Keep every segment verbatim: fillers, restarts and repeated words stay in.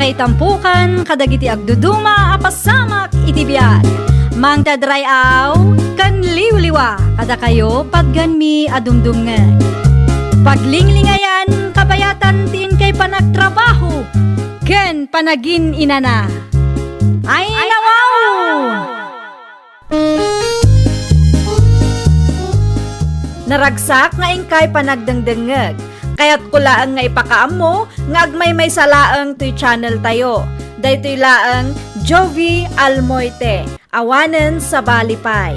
Kaitampukan kadagiti agduduma a pasamak iti biag. Mangted ray-aw ken liwliwa kadakayo patganmi a dumdumngeg. Paglinglingayan, kabayatan ti inkay panagtrabaho ken panagin-inana. Ay, nawaw! Naragsak nga inkay panagdengdengngeg. Kayatko laeng nga ipakaammo nga agmaymaysa laeng toy channel tayo. Daytoy laeng Jovi Almoite, awanen sabali pay.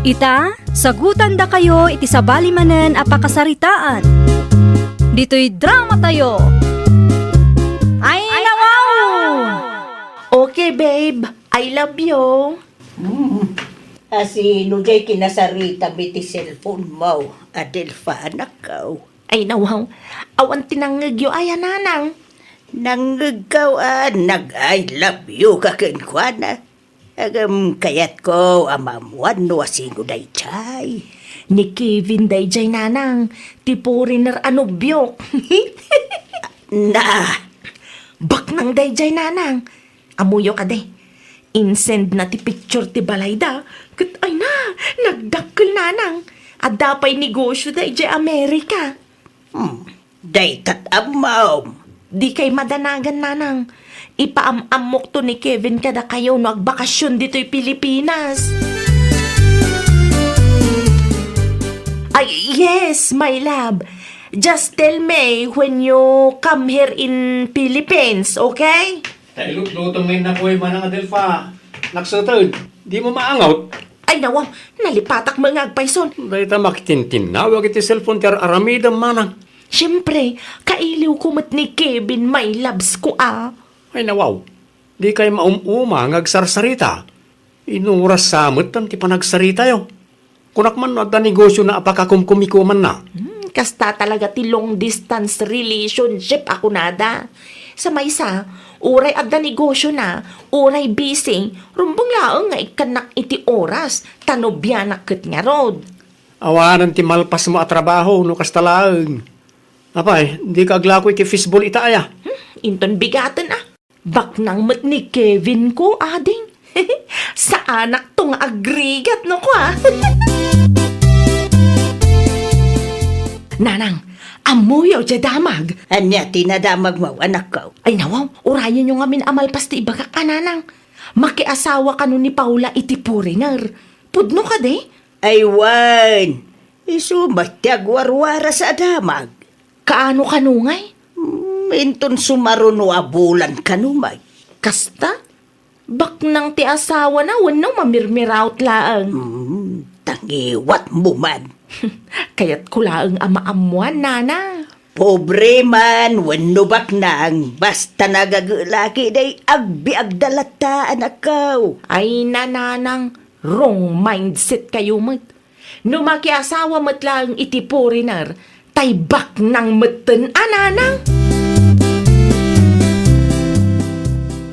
Ita, sagutandakayo iti sabali manen a pakasaritaan. Ditoy drama tayo. Ay, nawaw! Okay, babe. I love you. Hmm. Asino jay kinasarita mi ti cellphone mo, Adelfa, anakko? Ay, nawaw. Awan ti nangngegyo aya, nanang. Nangngegko a nag-I love you ka kenkuana. Agam kayatko a maammuan no asino dayjay. Ni Kevin dayjay, nanang. Ti foreigner a nobiok. Na. Baknang dayjay, nanang. Ammoyo kadi, insend na ti picture ti balayda, ket ay na, nagdakkel, nanang. Adda pay negosyoda idiay Amerika. Hmm, daytat ammom. Dikay madanagan, nanang. Ipaam-ammokto ni Kevin kadakayo no agbakasyon ditoy Pilipinas. Ay, yes, my love. Just tell me when you come here in Philippines, okay? Ta ilutlutom ngayon na koy, Manang Adelfa. Nakseted, di mo maangot. Ay, nawaw, nalipatak met nga agpayson. Dayta makitintinnawag iti cellphone ti ar-aramidem, Manang. Siyempre, kailiwko met ni Kevin, my loves ko, a. Ay, nawaw, dikay maum-uma nga agsarsarita. Inuras sa met ti panagsaritayo. Kunak man no adda negosyo na a pakakumkumikumanna. Hmm, kasta talaga ti long distance relationship a kunada. Sa maysa, uray adda negosyo na, uray busy, rumbeng laeng nga ikkannak iti oras, ta nobianak ket ngarud. Awanen ti malpasmo a trabaho no kasta laeng. Apay, dika aglako iti fishball ita aya? Hmm, inton bigaten a. Baknang met ni Kevin ko, ading. Saanak to nga agrigat no kua. Nanang, ammoyo diay damag. Ania ti nadamagmo, anakko? Ay nawaw, urayenyo ngamin a malpas ti ibagak a, nanang. Makiasawa kano ni Paula iti foreigner. Pudno kadi? Ay wen, isu met ti agwarwaras a damag. Kaano kano ngay? Hmm, inton sumaruno a bulan kano met. Kasta? Baknang ti asawana wenno mamirmiraot laeng? Hmm, ta ngiwatmo man. Kayatko laeng a maammuan, nana. Pobre man wenno baknang, basta nagagelaki day agbiagda latta, anakko. Ay, nananang, wrong mindset kayo met. No makiasawa met laeng iti foreigner, tay baknang metten a nanang.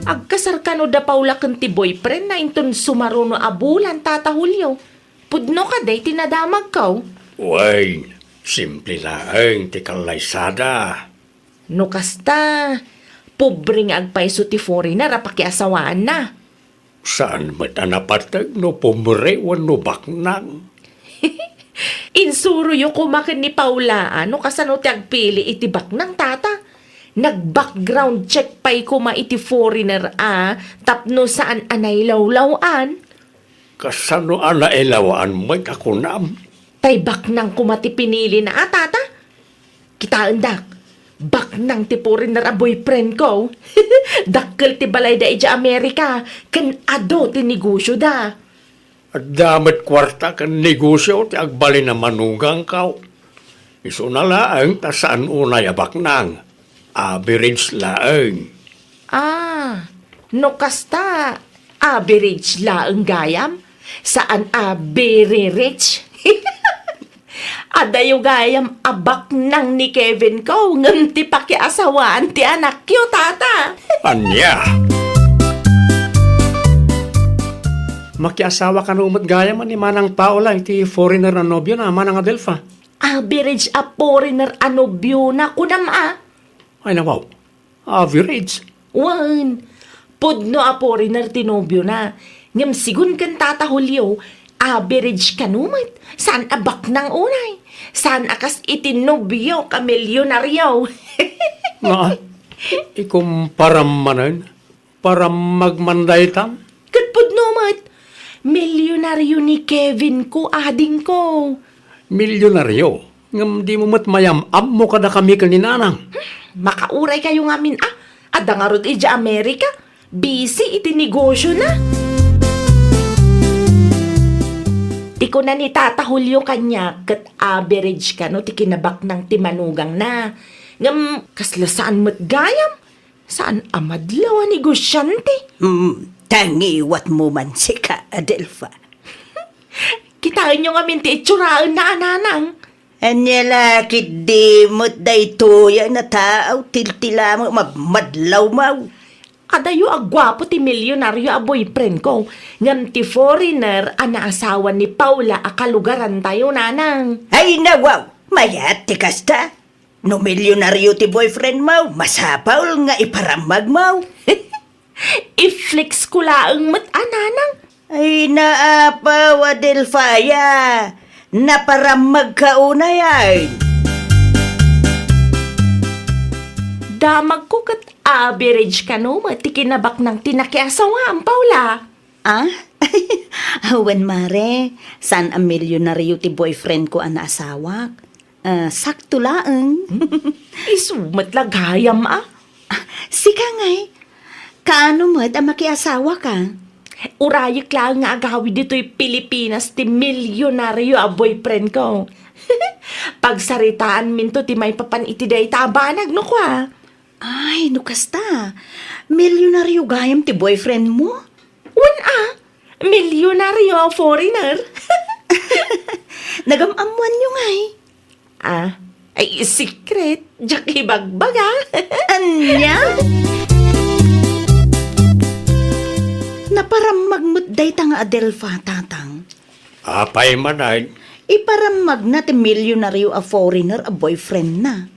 Agkasar kano da Paula ken ti boyfriend na inton sumaruno a bulan, Tata Julio. Pudno kadi ti nadamagko? Wen, simple laeng ti kallaysada. No kasta, pobre nga agpayso ti foreigner a pakiasawaanna. Saan met a napateg no pobre wenno baknang? Insuroyo koma ken ni Paula a no kasano ti agpili iti baknang, tata. Nag-background check pay koma iti foreigner a tapno saan a nailawlaw-an. Kasano a nailawaan met a kunam? Tay baknang koma ti pinilina a, tata. Kitaendak, baknang ti foreigner a boyfriend ko. Dakkel ti balayda idiay Amerika, ken adu ti negosyoda. Adda met kuarta ken negosyo ti agbalin a manugangko. Isuna laeng ta saan unay a baknang. Average laeng. Ah, no kasta, average laeng gayam, saan a very rich. Adayo gayam a baknang ni Kevin ko, ngem ti pakiasawaan ti anakyo, tata. Ania? Makiasawa kano met gayam ni Manang Paola iti foreigner a nobiona, Manang Adelfa. Average a foreigner a nobiona, kunam a? Ay, nawaw. Average? Wen, pudno a foreigner ti nobiona. Ngem sigun ken Tata Julio, average kano met. Saan a baknang unay. Saan a kas iti nobiok a milyonario. Naa, ikumparam manen, parammag man daytan. Ket pudno met, milyonario ni Kevin ko, adingko. Milyonario? Ngem dimo met mayam-ammo kadakami ken ni Nanang. Makauraykayo ngamin a. Adda ngarud idiay Amerika. Busy iti negosiona. Ti kuna ni Tata Julio kaniak ket average kano ti kinabaknang ti manugangna. Ngem kasla saan met gayam. Saan a madlaw a negosiante. Hmm, ta ngiwatmo man sika, Adelfa. Kitaenyo ngamin ti itsurana a, Nanang. Ania la ketdi met daytoy a nataaw, tiltila met, mabmadlaw maw. Adayo a guapo ti milyonario a boyfriend ko, ngem ti foreigner a naasawa ni Paula a kalugarantayo, Nanang. Ay, nawaw! Mayat ti kasta! No milyonario ti boyfriend mo, masapul nga iparammag mo. I-flex ko laeng met a, Nanang. Ay, naapaw a Delfaya. Naparammag ka unay ay. Damag ko ket average kano met ti kinabaknang ti nakiasawaam, Paula. Ah? Awan, mare. Saan a milyonario ti boyfriend ko a naasawak. Ah, sakto laeng. Isu met la gayam a. Ah, sika ngay, kaano met a makiasawaka? Urayek laeng nga agawid ditoy Pilipinas ti milyonario a boyfriend ko. Pagsaritaanminto ti maipapan iti dayta a banag no kua. Ay, no kasta, milyonario gayam ti boyfriend mo? Wen a, milyonario a foreigner. Nagam-ammoanyo ngay? Ah, ay, secret. Diak ibagbaga. Ania? Naparammag met dayta nga Adelfa, Tatang. Apay manen? Iparammagna ti milyonario a foreigner a boyfriendna.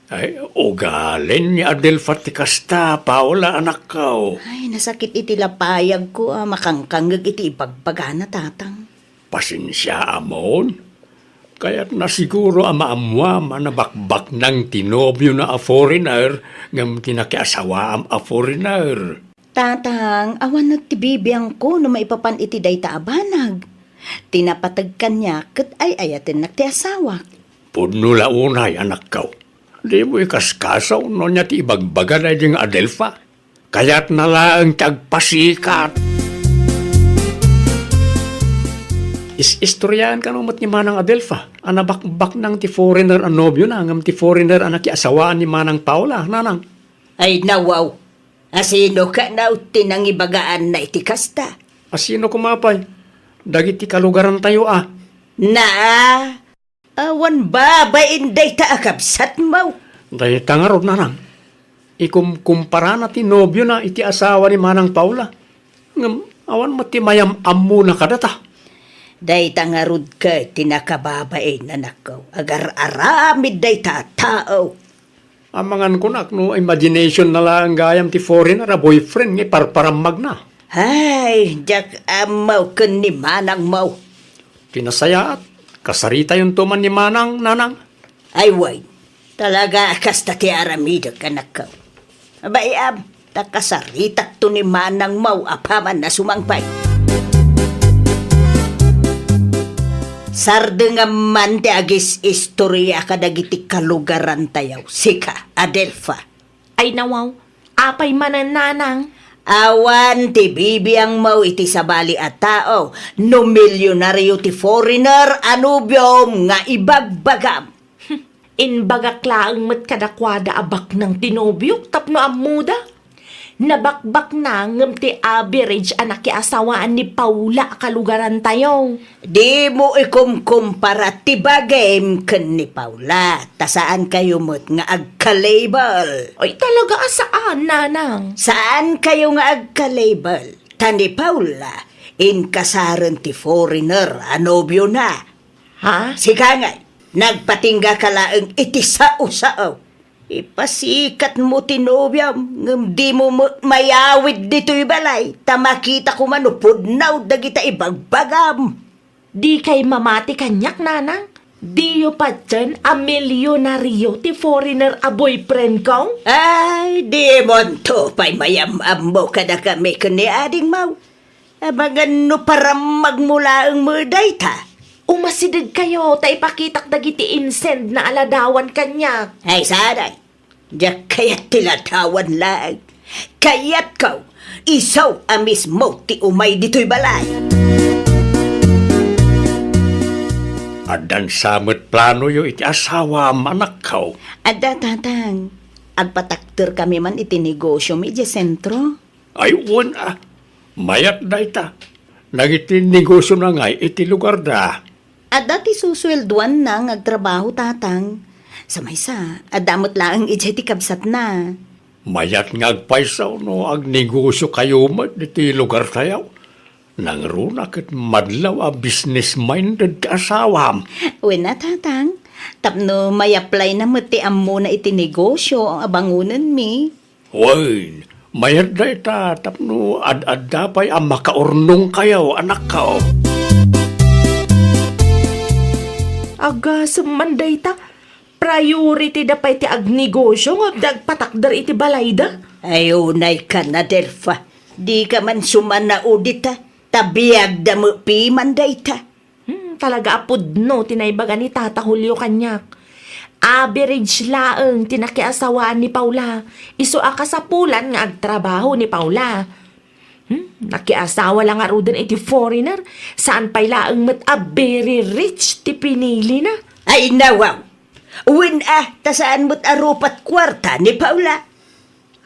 Ay, ugalin ni Adelfa ti kasta, Paula, anakko. Ay, nasakit iti lapayagko a makangkangngeg iti ibagbagana, Tatang. Pasensiaamon. Kayatna siguro a maammoam a nabakbaknang ti nobiona a foreigner ngem ti nakiasawaam a foreigner. Tatang, awan met ti bibiangko no maipapan iti dayta a banag. Ti napateg kaniak ket ay-ayatennak ti asawak. Pudno la unay, anakko. Dimo ikaskaso no ania ti ibagbaga daydi nga Adelfa. Kayatna laeng ti agpasikat. Is-istoriaan kano met ni Manang Adelfa a nabakbaknang ti foreigner a nobiona ngem ti foreigner a nakiasawaan ni Manang Paula, Nanang. Ay, nawaw. Asino kano ti nangibagaanna iti kasta? Asino koma pay? Dagiti kalugarantayo a. Naa, awan babain dayta a kabsatmo. Dayta ngarud, Nanang. Ikumkumparana ti nobiona iti asawa ni Manang Paula. Ngem awan met ti mayam-ammona kadata. Dayta ngarud ket ti nakababain, anakko. Agar-aramid dayta a tao. Amangan kunak no imaginationna laeng gayam ti foreigner a boyfriend nga iparparammagna. Ay, diak ammo ken ni manangmo. Ti nasayaat, kasaritayonto man ni Manang, Nanang. Ay, wen, talaga a kasta ti aramidek, anakko. Abayam, ta kasaritakto ni manangmo apaman a sumangpet. Sardengam man ti agis-istoria kadagiti kalugarantayo, sika, Adelfa. Ay, nawaw, apay manen, Nanang? Awan ti bibiangmo iti sabali a tao no milyonario ti foreigner a nobiom nga ibagbagam. Imbagak laeng met kadakuada a baknang ti nobiok tapno ammoda. Nabakbaknang ngem ti average a nakiasawaan ni Paula a kalugarantayo. Dimo ikumkumpara ti bagim ken ni Paula, ta saankayo met nga agka-label. Ay, talaga a saan, Nanang. Saankayo nga agka-label, ta ni Paula, inkasaren ti foreigner a nobiona. Ha? Sika ngay, nagpatingga ka laeng iti sao-sao. Ipasikatmo ti nobiam, ngem dimo met mayawid ditoy balay, ta makita koma no pudno dagita ibagbagam. Dikay mamati kaniak, nanang? Diyo patien a milionario ti foreigner a boyfriend ko? Ay, dimonto pay mayam-ammo kadakami ken ni Ading Mau. Amangan no parammagmo laeng met dayta. Umasidegkayo ta ipakitak dagiti insend na aladawan kaniak. Ay, saan ay? Diak kayat ti ladawan laeng. Kayatko, isu a mismo ti umay ditoy balay. Addan sa met planoyo iti asawam, anakko? Adda, tatang. Agpatakderkami man iti negosiom idiay sentro. Ay, wen a. Mayat dayta. Dagiti negosiona ngay iti lugarda. Adda ti susueldoanna nga agtrabaho, tatang. Sa maysa, adda met laeng idiay ti kabsatna. Mayat nga agpayso no agnegosiokayo met iti lugartayo. Nangruna ket madlaw a business-minded ti asawam. Wen a, tatang. Tapno may-apply-na met ti ammona iti negosio a bangonenmi. Wen, mayat dayta tapno ad-adda pay a makaurnongkayo, anakko. Agasem man dayta, priority da pay ti agnegosio nga adda agpatakder iti balayda. Ay, unaykan, Adelfa. Dika man sumanaw dita, ta biagda met piman dayta. Hmm, talaga a pudno ti naibaga ni Tata Julio kaniak. Average laeng ti nakiasawaan ni Paula. Isu a kasapulan nga agtrabaho ni Paula. Hmm, nakiasawa la ngaruden iti foreigner. Saan pay laeng met a very rich ti pinilina. Ay, nawaw! Wen a, ta saan met a rupat kuarta ni Paula.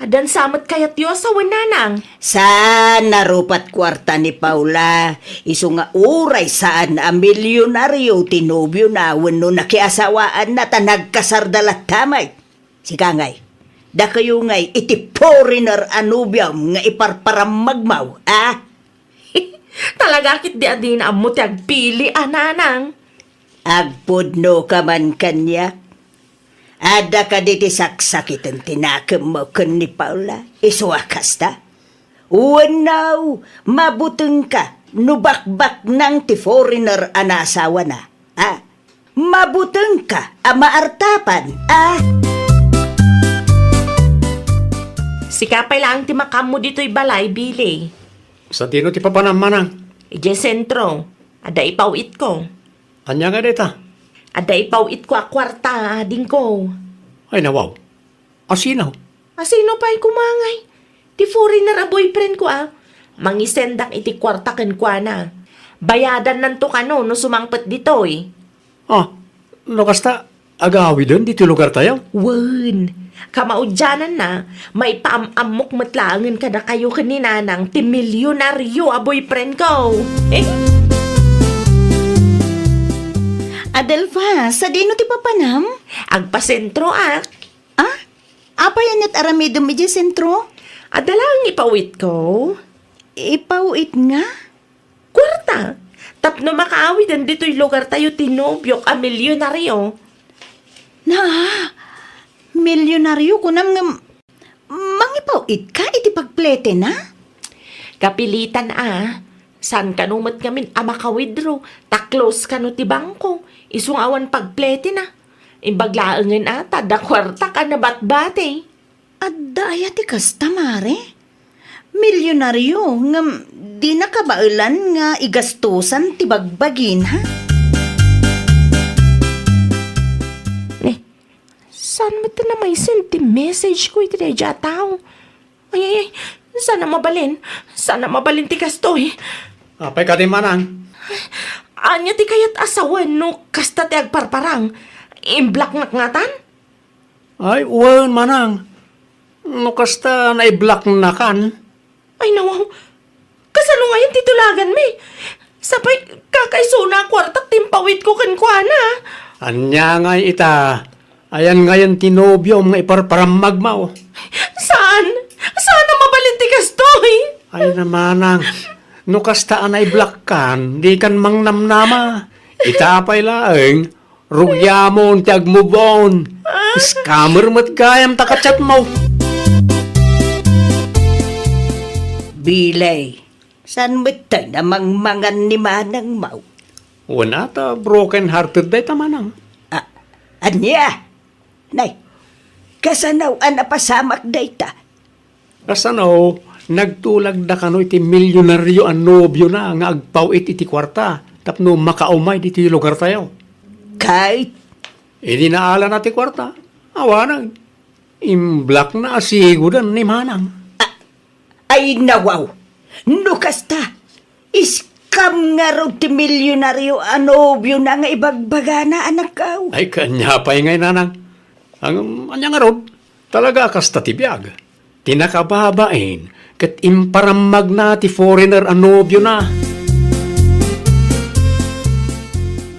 Addan sa met kayatyo a sawen, nanang? Saan a rupat kuarta ni Paula, isu nga uray saan a milionario ti nobiona wenno nakiasawaanna ta nagkasarda latta met. Sika ngay, dakayo ngay iti foreigner a nobiom nga iparparammagmo, a? Talaga ketdi a dina ammo ti agpili a, nanang. Agpudnoka man kaniak. Adda kadi ti saksakiten ti nakemmo ken ni Paula? Isu a kasta? Wenno, mabutengka no bakbaknang ti foreigner a naasawana? A? Mabutengka a maartapan, a? Sika pay laeng ti makaammo ditoy balay, Billy. Sadino ti papanam, manang? Idiay sentro. Adda ipaw-itko. Ania nga dayta? Adda ipaw-itko a kuarta, adingko. Ay, nawaw. Asino? Asino pay koma ngay? Ti foreigner a boyfriend ko, a. Mangisendak iti kuarta kenkuana. Bayadannanto kano no sumangpet ditoy. Ah, no kasta, agawiden ditoy lugartayo? Wen, kamaudiananna, maipaam-ammok met laengen kadakayo ken ni Nanang ti milionario a boyfriend ko. Adelfa, sadino ti papanam? Agpasentro, a. Ah? Apay ania't aramidem idiay sentro? Adda laeng ipaw-itko. Ipaw-it nga? Kuarta, tapno makaawiden ditoy lugartayo ti nobiok a milionario. Na, milionario kunam ngem mangipaw-itka iti pagpletena? Kapilitan a, saan kano met ngamin a maka-withdraw, ta close kano ti bangko, isu nga awan pagpletena. Imbag laengen a, ta adda kuartak a nabatbati. Adda aya ti kasta, mare? Milionario, ngem dina kabaelan nga igastosan ti bagbagina? Ni, saan met ti namaisend ti message ko iti daydiay a tao? Ay, ay, ay, saan a mabalin? Saan a mabalin ti kastoy? Apay kadi, manang? Ania ti kayat a sawen no kasta ti agparparang? Imblocknak ngatan? Ay, wen, manang. No kasta, naiblocknakan. Ay, nawaw. Kasano ngayen ti tulaganmi? Sapay, kakaisuna a kuartak ti impawitko kenkuana. Ania ngay ita? Ayan ngayen ti nobiom nga iparparammagmo? Saan? Saan a mabalin ti kastoy? Ay, na, manang. No kasta a naiblokkan, dikan mangnamnama. Ita pay laeng, rugiamon ti agmove on. Scammer met gayam ta ka-chat mo. Bilay, saan met tay namangmangan ni manangmo? Wen a ta broken-hearted dayta, manang. Ah, ania? Nay, kasano a napasamak dayta? Kasano, nagtulagda kano iti milyonario a nobiona nga agpaw-it iti kuarta tapno makaumay ditoy lugartayo. Ket? Idi naalana ti kuarta, awanen, imblockna a sigoden ni manang. A-, ay, nawaw! No kasta, scam ngarud ti milyonario a nobiona nga ibagbagana, anakko. Ay, ket ania pay ngay, nanang? Ngem, ania ngarud? Talaga a kasta ti biag. Ti nakababain, ket imparammagna ti foreigner a nobiona.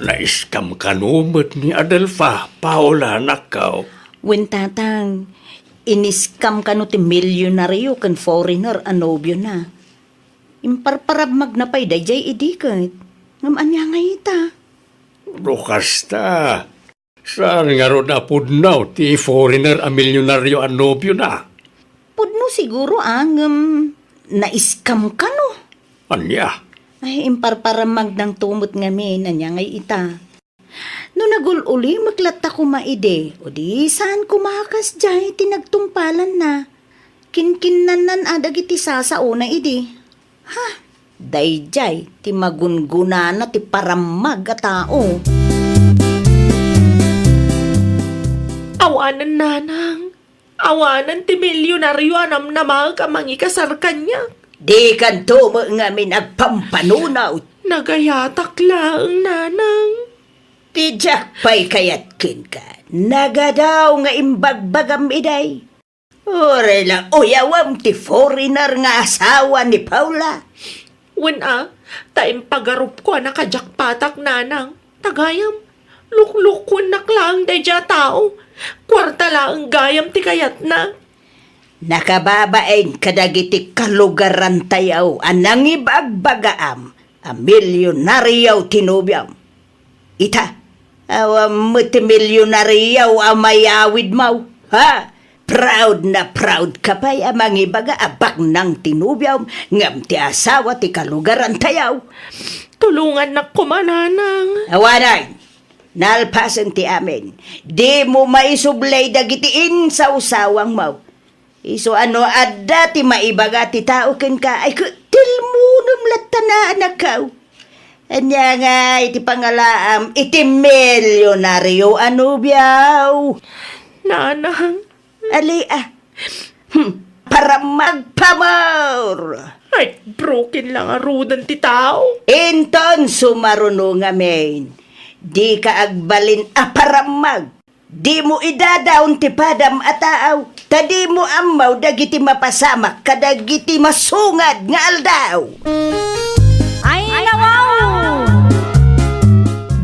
Na-scam kano met ni Adelfa, Paola, anakko? Wen, tatang, in-scam kano ti milyonario ken foreigner a nobiona. Imparparammagna pay daydiay idi ket. Ngem ania ngay ita? No kasta, saan ngarud a pudno ti foreigner a milyonario a nobiona? Pudno siguro, a, ngem na-scam kano. Ania? Ay, imparparammagna met ngamin, ania ngay ita? No nagul-ulimek latta koma idi, o di saan koma a kasdiay ti nagtungpalanna. Kinkinnannan a dagiti sasaona idi. Ha? Daydiay ti magungunana ti parammag a tao. Awanen, nanang. Awanen ti milyonario a namnamaek a mangikasar kaniak. Dikanto met ngamin agpampanunot. Nagayatak laeng, nanang. Ti diak pay kayat kenka, nagadaw nga imbagbagam idi. Uray la uyawem ti foreigner nga asawa ni Paola. Wen a, ta impagarupko a nakajakpatak, nanang. Ta gayam, luklukuennak laeng daydiay a tao. Kuarta laeng gayam ti kayatna. Nakababain kadagiti kalugarantayo a nangibagbagaam a milyonario ti nobiom. Ita, awan met ti milyonario a mayawidmo, ha? Proud na proud ka pay a mangibaga a baknang ti nobiom ngem ti asawa ti kalugarantayo. Tulongannak koma, nanang. Awanen, nalpasen ti amin. Dimo maisublay dagiti insawsawangmo. Isu a no adda ti maibaga ti tao kenka, ay, ket tilmonem latta, anakko. Ania ngay ti pangalaam iti milyonario a nobiom? Nanang. Ali, a. Hmm. Parammag pamor. Ay, broken lang a rudan ti tao. Inton sumaruno ngamin, dika agbalin a parammag. Dimo idadaon ti padam a taaw, ta dimo ammo dagiti mapasamak kadagiti masungad nga aldaw. Ay, nawaw!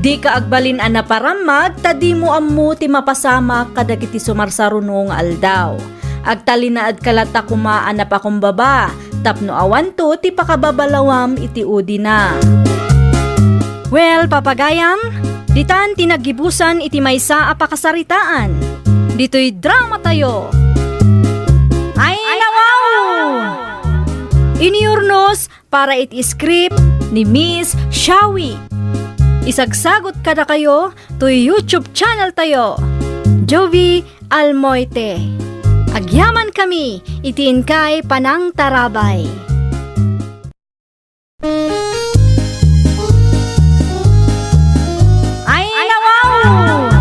Dika agbalin a naparammag, ta dimo ammo ti mapasamak kadagiti sumarsaruno nga aldaw. Agtalinaedka latta koma a napakumbaba, tapno awanto ti pakababalawam iti udina. Well, papagayam, ditan ti naggibusan iti maysa a pakasaritaan. Ditoy dramatayo. Ay, nawaw! Iniurnos para iti script ni Miss Shawi. Isagsagot kadakayo toy YouTube channel tayo, Jovi Almoite. Agyaman kami iti inkay panangtarabay. Ay, nawaw!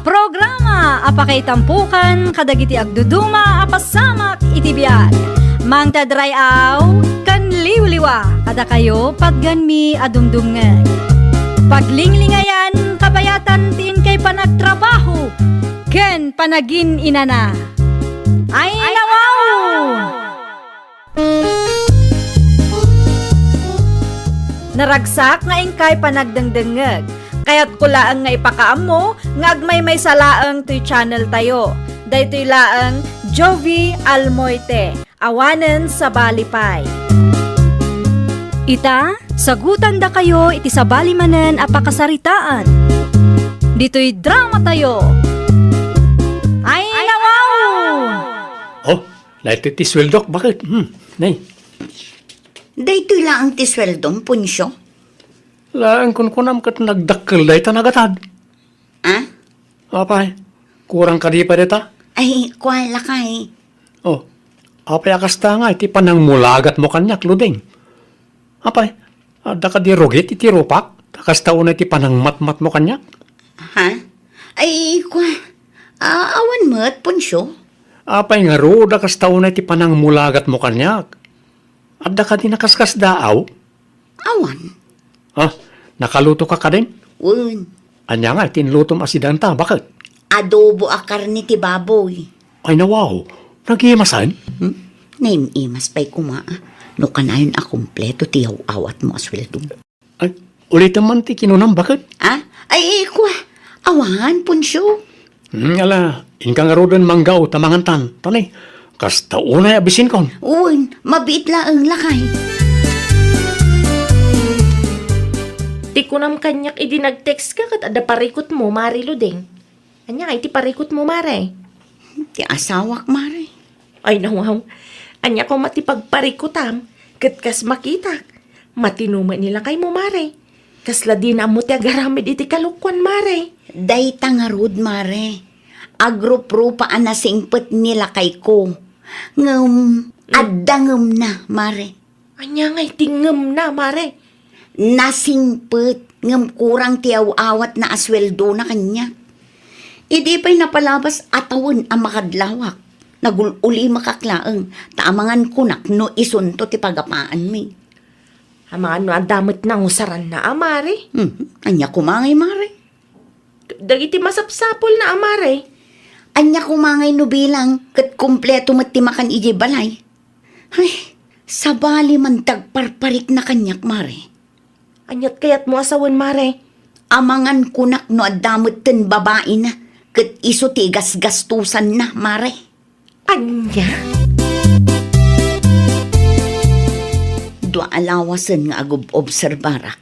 Programa a pakaitampokan kadagiti agduduma a pasamak iti biag. Mangted ray-aw ken liwliwa kadakayo patgenmi a dumdumngeg. Paglinglingayan, kabayatan ti inkay panagtrabaho ken panagin-inana. Ay, nawaw! Naragsak nga inkay panagdengdengngeg. Kayatko laeng nga ipakaammo nga agmaymaysa laeng toy channel tayo. Daytoy laeng Jovi Almoite, awanen sabali pay. Ita, sagutandakayo iti sabali manen a pakasaritaan. Ditoy dramatayo. Daytoy ti sueldok, baket. Hmm, nay. Daytoy laeng ti sueldom, Poncio? Laeng kunkunam ket nagdakkel dayta nagatad. Ah? Apay, kurang kadi pay dayta? Ay, kua, lakay. Oh, apay a kasta nga iti panangmulagatmo kaniak, Luding? Apay, adda kadi rugit iti rupak? Ta kasta unay ti panangmatmatmo kaniak? Ha? Ay, kua, a-, awan met, Poncio. Apay ngarud a kasta unay ti panangmulagatmo kaniak? Adda kadi nakaskasdaaw? Awan. Ah, nakaluto ka kadin? Wen. Ania nga iti inlutom a sidanta, baket? Adobo a karne ti baboy. Ay, nawaw. Nagimasan? Hmm? Naim-imas pay koma, ah. No kanayon a kompleto ti yaw-awatmo a sueldom. Ay, ulitem man ti kinunam, baket? Ah? Ay, kua. Awan, Poncio. Hmm, ala, inka ngaruden manggaw ta mangantan. Tani, kasta unay a bisinkon. Wen, mabiit laeng, lakay. Ti kunam kaniak idi nag-text ka ket adda parikutmo, Mare Luding. Ania ngay ti parikutmo, Mare? Ti asawak, Mare. Ay, nawaw. Ania koma ti pagparikutam? Ket kas makitak, matino met ni lakaymo, Mare. Kasla dina ammo ti agaramid iti kalokuan, Mare. Dayta ngarud, Mare. Agruprupa a nasingpet ni lakayko. Ngem, mm, adda ngemna, Mare. Ania ngay ti ngemna, Mare? Nasingpet, ngem kurang ti aw-awatna a sueldona kaniak. Idi pay napalabas a tawen a makadlawak, nagul-ulimakak laeng, ta amangan kunak no isunto ti pagapaanmi. Amangan no adda met nangusaranna a, Mare? Mhm. Ania koma ngay, Mare? Dagiti masapsapulna a, Mare? Ania koma ngay no bilang ket kompleto met ti makan idiay balay? Ay, sabali man ti agparparikna kaniak, Mare. Aniat kayatmo a sawen, Mare? Amangan kunak no adda metten babaina ket isu ti igasgastosanna, Mare. Ania? Dua a lawasen nga agub-obserbarak.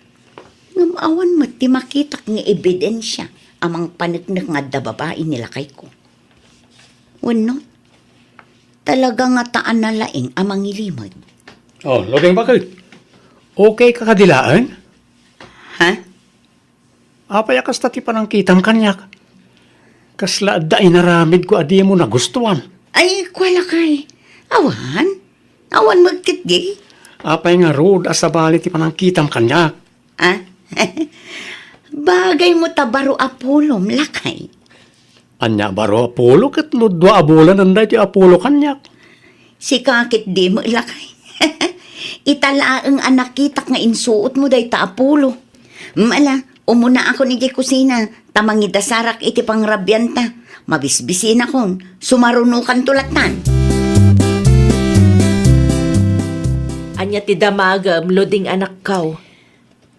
Ngem awan met ti makitak nga ebidensia a mangpaneknek nga adda babai ni lakayko. Wenno, talaga ngata a nalaing a mangilimed. Oh, Luding, baket? Okay ka kadi laeng? Ha? Apay a kasta ti panangkitam kaniak? Kasla adda inaramidko a dimo nagustuan? Ay, kua, lakay. Awan. Awan met ketdi. Apay ngarud a sabali ti panangkitam kaniak? Ah? Bagaymo ta baro a pulom, lakay. Ania baro a pulo ket no dua a bulan daytoy a pulo kaniak? Sika ketdi met, lakay. Ita laeng a nakitak nga insuotmo dayta a pulo. Mala, umunaakon idiay kusina, ta mangidasarak iti pangrabianta. Mabisbisinakon, sumarunokanto lattan. Ania ti damagem, Luding, anakkaw?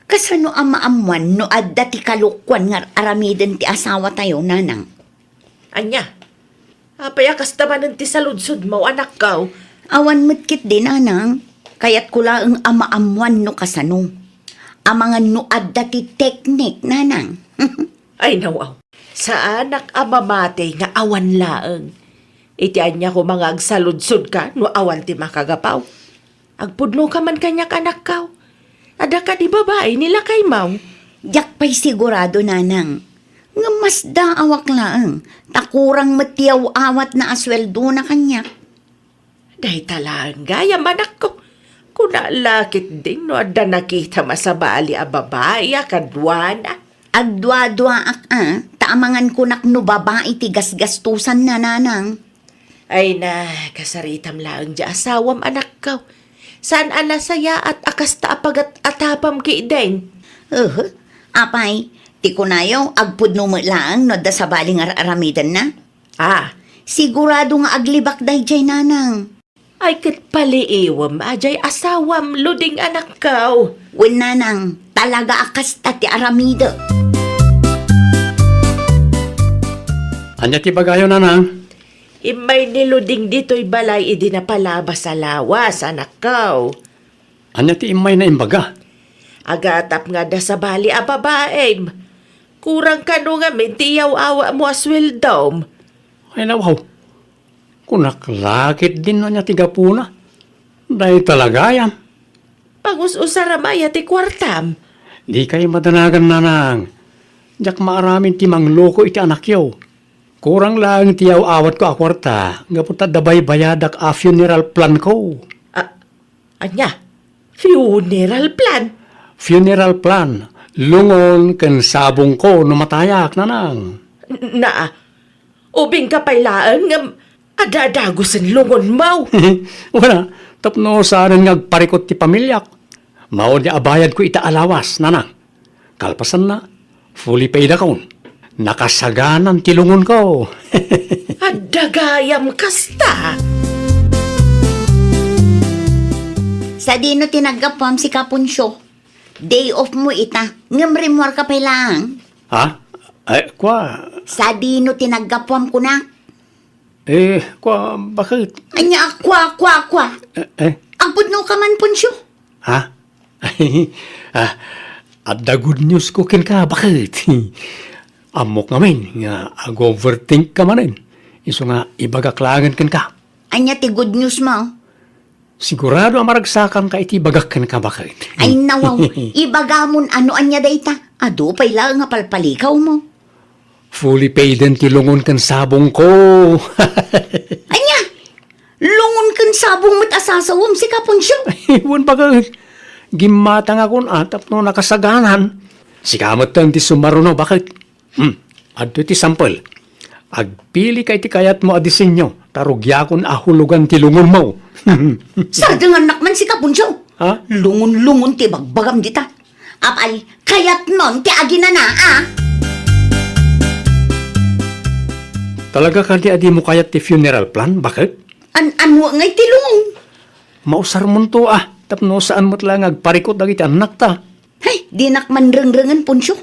Kasano a maammuan no adda ti kalokuan nga ar-aramiden ti asawatayo, nanang? Ania? Apay a kasta manen ti saludsodmo, anakkaw? Awan met ketdi, nanang. Kayatko laeng a maammuan no kasano. Amangan no adda ti teknik, nanang. Ay, nawaw. Saanak a mamati nga awan laeng. Iti ania koma nga agsaludsodka no awan ti makagapaw? Agpudnoka man kaniak, anakkaw. Adda kadi babai ni lakaymo? Diak pay sigurado, nanang. Ngem masdaawak laeng, ta kurang met ti aw-awatna a sueldona kaniak. Dayta laeng gayam, anakko. Kuna la ketdin no adda nakitam a sabali a babai a kaduana. Agduaduaak a, ta amangan kunak no babai ti gasgastosanna, nanang. Ay na, kasaritam laeng diay asawam, anakko. Saan a nasayaat a kasta a pagat-atapam ketdin. Uhu. Apay, ti kunayo, agpudno met laeng no adda sabali nga ar-aramidenna? Ah. Sigurado nga aglibak daydiay, nanang. Ay, ket paliiwem a diay asawam, Luding, anakko. Wen, nanang, talaga a kasta ti aramidek. Ania ti ibagayo, nanang? Immay ni Luding ditoy balay idi napalabas a lawas, anakko. Ania ti immayna imbaga? Agatap nga adda sabali a babaim. Kurang kano ngamin ti iyaw-awatmo a sueldom. Ay, nawaw. Kunak la ketdin no ania ti gapuna. Dayta la gayam. Pangus-usaram aya ti kuartam? Dikay madanagan, nanang. Diak maaramid ti mangloko iti anakyo. Kurang laeng ti yaw-awatko a kuarta gapu ta adda baybayadak a funeral planko. A-, ania? Funeral plan? Funeral plan. Lungon ken sabongko no matayak, nanang. N-, naa. Ubingka pay laeng ngem adda dagusen lungonmo. Wen a, tapno saanen nga agparikut ti pamiliak. Maudi a bayadko ita a lawas, nanang. Kalpasanna, fully paid akon. Nakasaganan ti lungonko. Adda gayam kasta. Sadino ti naggapuam, sika Poncio? Day off mo ita, ngem rimmuarka pay laeng. Ha? Ay, kua. Sadino ti naggapuam, kunak? Eh, kua, baket? Ania a kua, kua, kua? Eh, eh. Agpudno ka man, Poncio? Ha? Ah, adda good news ko kenka, baket? Ammok ngamin nga ag-overthink ka manen. Isu nga ibagak laengen kenka. Ania ti good news mo? Sigurado a maragsakanka iti ibagak kenka, baket? Ay, nawaw. Ibagamon a no ania dayta. Adu pay laeng a palpalikawmo. Fully paiden ti lungon ken sabongko. Ania? Lungon ken sabong met a sasawem, sika Poncio? Wen, baket. Gimmatangakon a tapno nakasaganan. Sika metten ti sumaruno, baket. Hmm. Adtoy ti sampel. Agpilika iti kayatmo a disenyo, ta rugiakon a hulogan ti lungonmo. Sardengannak man, sika Poncio. Ha? Lungon-lungon ti bagbagam dita. Apay, kayatmon ti aginana, a? Talaga kadi a dimo kayat ti funeral plan, baket? An-ano ngay ti lungon? Mausarmonto, a, tapno saan met laeng nga agparikut dagiti annakta. Hay, dinak man rengrengen, Poncio.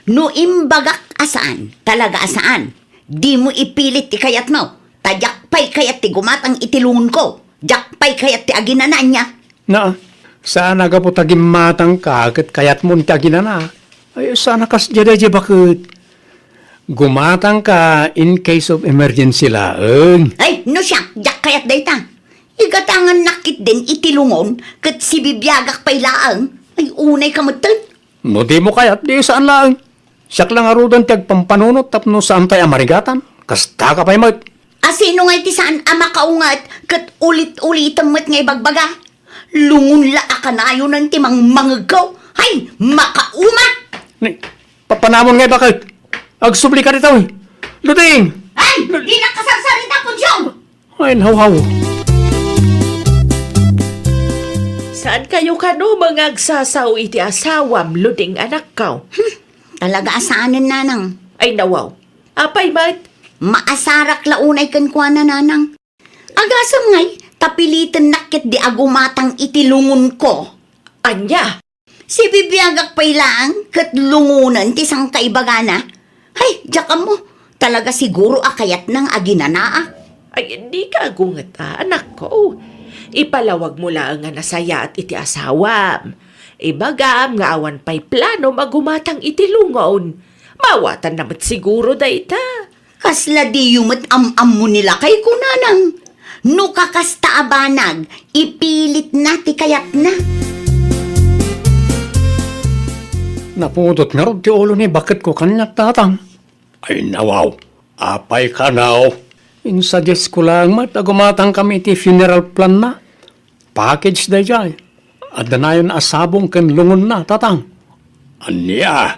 No imbagak a saan, talaga a saan, dimo ipilit ti kayatmo. Ta diak pay kayat ti gumatang iti lungonko. Diak pay kayat ti aginana, ania? Na, saan a gapu ta gimmatangka ket kayatmon ti aginana. Ay, saan a kasdiay daydiay, baket? Gumatangka in case of emergency laeng. Ay, no siak, diak kayat dayta. Igatangannak ketdin iti lungon ket sibibiagak pay laeng. Ay, unayka metten. No dimo kayat, di saan laeng. Siak la ngaruden ti agpampanunot tapno saantay a marigatan. Kastaka pay met. A, sino ngay ti saan a makaunget ket ulit-ulitem met nga ibagbaga? Lungon la a kanayonen ti mangmangegko. Hay, makauma! Ni, papanamon ngay, baket. Agsubli ka ditoy. Luding! Ay, dinak kasarsarita, Poncio! Ay, hawhaw. Saan kayo kano nga agsasao iti asawam, Luding, anakko? Hmm, talaga a saanen, nanang. Ay, nawaw. Apay met? Maasarak la unay kenkuana, nanang. Agasem ngay, ta pilitennak ketdi a gumatang iti lungonko. Ania? Sibibiagak pay laeng ket lungonen ti sangkaibagana. Hay, diak ammo. Talaga siguro a kayatna nga aginanaak. Ay, dika agunget a, anakko. Ipalawagmo laeng a nasayaat iti asawam. Ibagam nga awan pay planom a gumatang iti lungon. Mawatanna met siguro dayta. Kasla diyo met am-ammo ni lakayko, nanang. No kakasta a banag, ipilitna ti kayatna. Napudot ngarud ti ulo ni baketko kaniak, tatang. Ay, nawaw. Apay kano? Insuggest ko lang met a gumatangkami iti funeral plan na. Package daydiay. Adda nayon a sabong ken lungonna, tatang. Ania?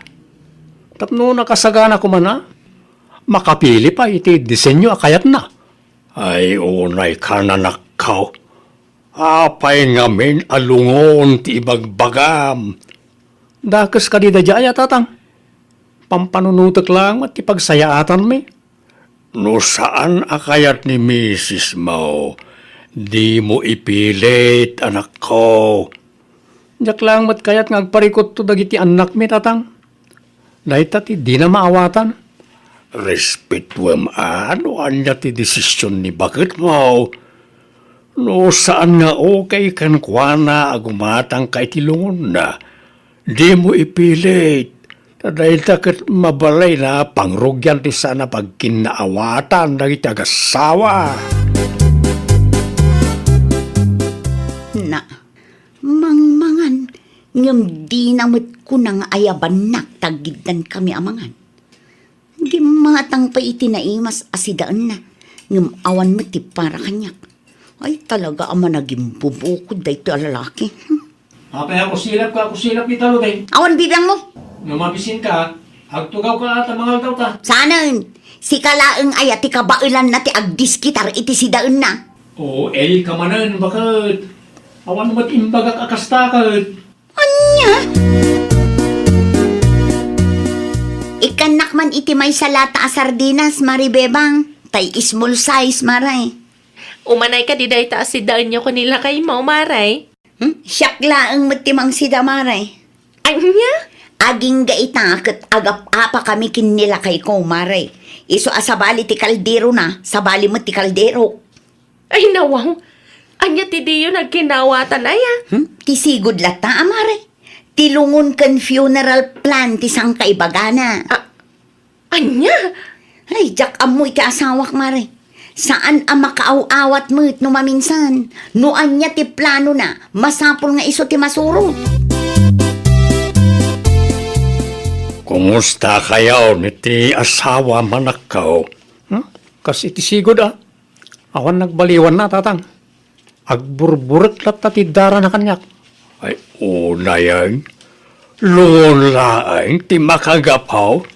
Tapno nakasagana koma, makapili pay iti disenyo a kayatna. Ay, unay ka, anakko. Apay ngamin a lungon ti ibagbagam? Dakes kadi daydiay a, tatang. Pampanunotek laeng met ti pagsayaatanmi. No saan a kayat ni misis mo, dimo ipilit, anakko. Diak laeng met kayat nga agparikutto dagiti annakmi, tatang. Dayta ti dina maawatan. Respetuem a no ania ti desisyon ni baketmo. No saan nga okay kenkuana a gumatangka iti lungonna, dimo ipilit. Ta dayta ket mabalinna a pangrugian ti saan a pagkinnaawatan dagiti agassawa. Ngem dina met kuna nga ayabannak ta aggiddankami a mangan. Gimmatang pay iti naimas a sidaenna, ngem awan met ti para kaniak. Ay, talaga a managimbubukod daytoy a lalaki. Hmm. Apay a kusilap ka, kusilap ita, Luding? Awan bibiangmo. No mabisinka, agtugawka ta mangaldaw ta. Saanen, sika laeng aya ti kabaelanna ti agdiskitar iti sidaenna. O, ellka manen, baket. Awan met imbagak a kasta ket. Ania? Ikkannak man iti maysa lata a sardinas, Mare Bebang. Tay small size, Mare. Umanay kadi dayta a sidaenyo ken ni lakaymo, Mare? Hmm? Siak laeng met ti mangsida, Mare. Ania? Agingga ita ket agap-apakami ken ni lakayko, Mare. Isu a sabali ti kalderona, sabali met ti kalderok. Ay, nawaw. Ania ti diyo nagkinawatan, aya? Hmm? Ti sigud latta, a Mare. Ti lungon ken funeral plan ti sangkaibagana. A-, ania? Ay, diak ammo iti asawak, Mare. Saan a makaaw-awat met no maminsan. No ania ti planona, masapul nga isu ti masurot. Kumusta kayo niti asawa manakkaw? Hmm? Kas iti sigud, a. Awan nagbaliwanna, Tatang. Agburburek latta ti darana kaniak. Ay, unayen. Lungon laeng ti makagapu.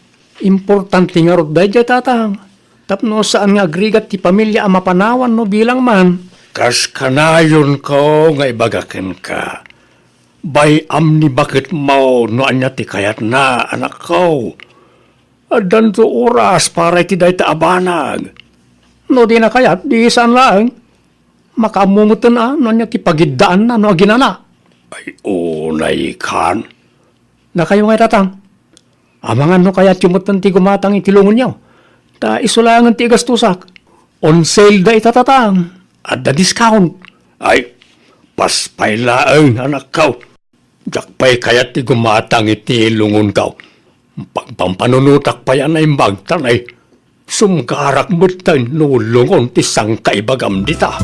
Importante ngarud daydiay, Tatang. Tapno saan nga agrigat ti pamilia a mapanawan no bilang man. Kas kanayonko nga ibaga kenka, bay-am ni baketmo no ania ti kayatna, anakko. Addanto oras para iti dayta a banag. No dina kayat, di saan laeng. Makaammo metten a no ania ti pagiddaanna no aginana. Ay, unay kan. Dakayo ngay, Tatang. Amangan no kayatyo metten ti gumatang iti lungonyo. Ta isu laengen ti igastosak. On sale da ita, Tatang. Adda discount. Ay, paspay laeng, anakko. Diak pay kayat ti gumatang iti lungonko. Pagpampanunotak pay a naimbag, ta nay, sumgarak metten no lungon ti sangkaibagam dita.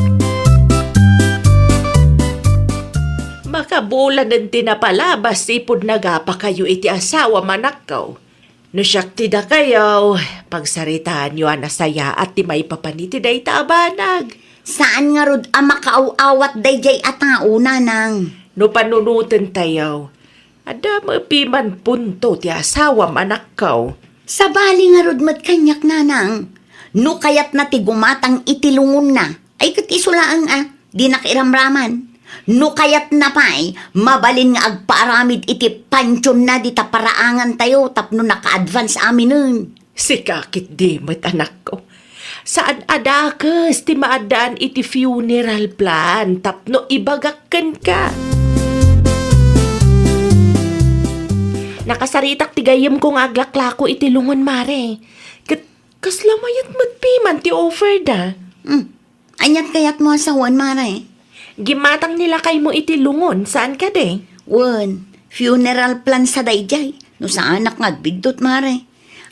Makabulanen ti napalabas ipud nagapakayo iti asawa manakkaw. No siak ti dakayo, pagsaritaanyo a nasayaat ti maipapan iti dayta a banag. Saan ngarud a makaaw-awat daydiay a tao, nanang. No panunoten tayo, adda met piman punto ti asawam, anakko. Sabali ngarud met kaniak, nanang. No kayatna ti gumatang iti lungonna, ay ket isu laeng a, dinak iramraman. No kayatna pay, mabalin nga agpaaramid iti pansionna dita paraangan tayo tapno naka-advance aminen. Sika ketdi met, anakko. Saan a dakes ti maaddaan iti funeral plan tapno ibagak kenka. Nakasaritak ti gayyemko nga aglaklako iti lungon, Mare. Ket kasla mayat met piman ti offer da. Hmm. Aniat kayatmo a sawen, Mare? Gimmatang ni lakaymo iti lungon, saan kadi? Wen, funeral plan sa daydiay. No saanak nga agbiddut, Mare.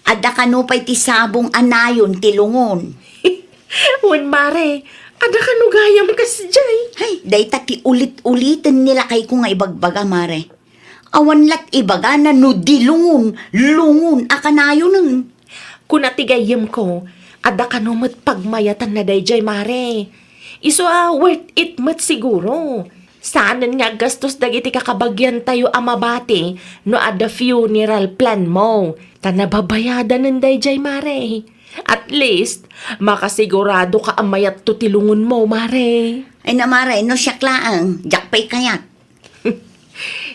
Adda kano pay ti sabong a nayon ti lungon. Wen, Mare, adda kano gayam kasdiay? Hay, dayta ti ulit-uliten ni lakayko nga ibagbaga, Mare. Awan lat ibagana no di lungon, lungon a kanayonen. Kuna ti gayyemko, adda kano met pagmayatanna daydiay, Mare. Isu a worth it met siguro. Saanen nga aggastos dagiti kakabagiantayo a mabati no adda funeral plan mo, ta nababayadanen daydiay, Mare. At least, makasigurado ka a mayatto ti lungonmo, Mare. Ay na, Mare, no siak laeng, diak pay kayat.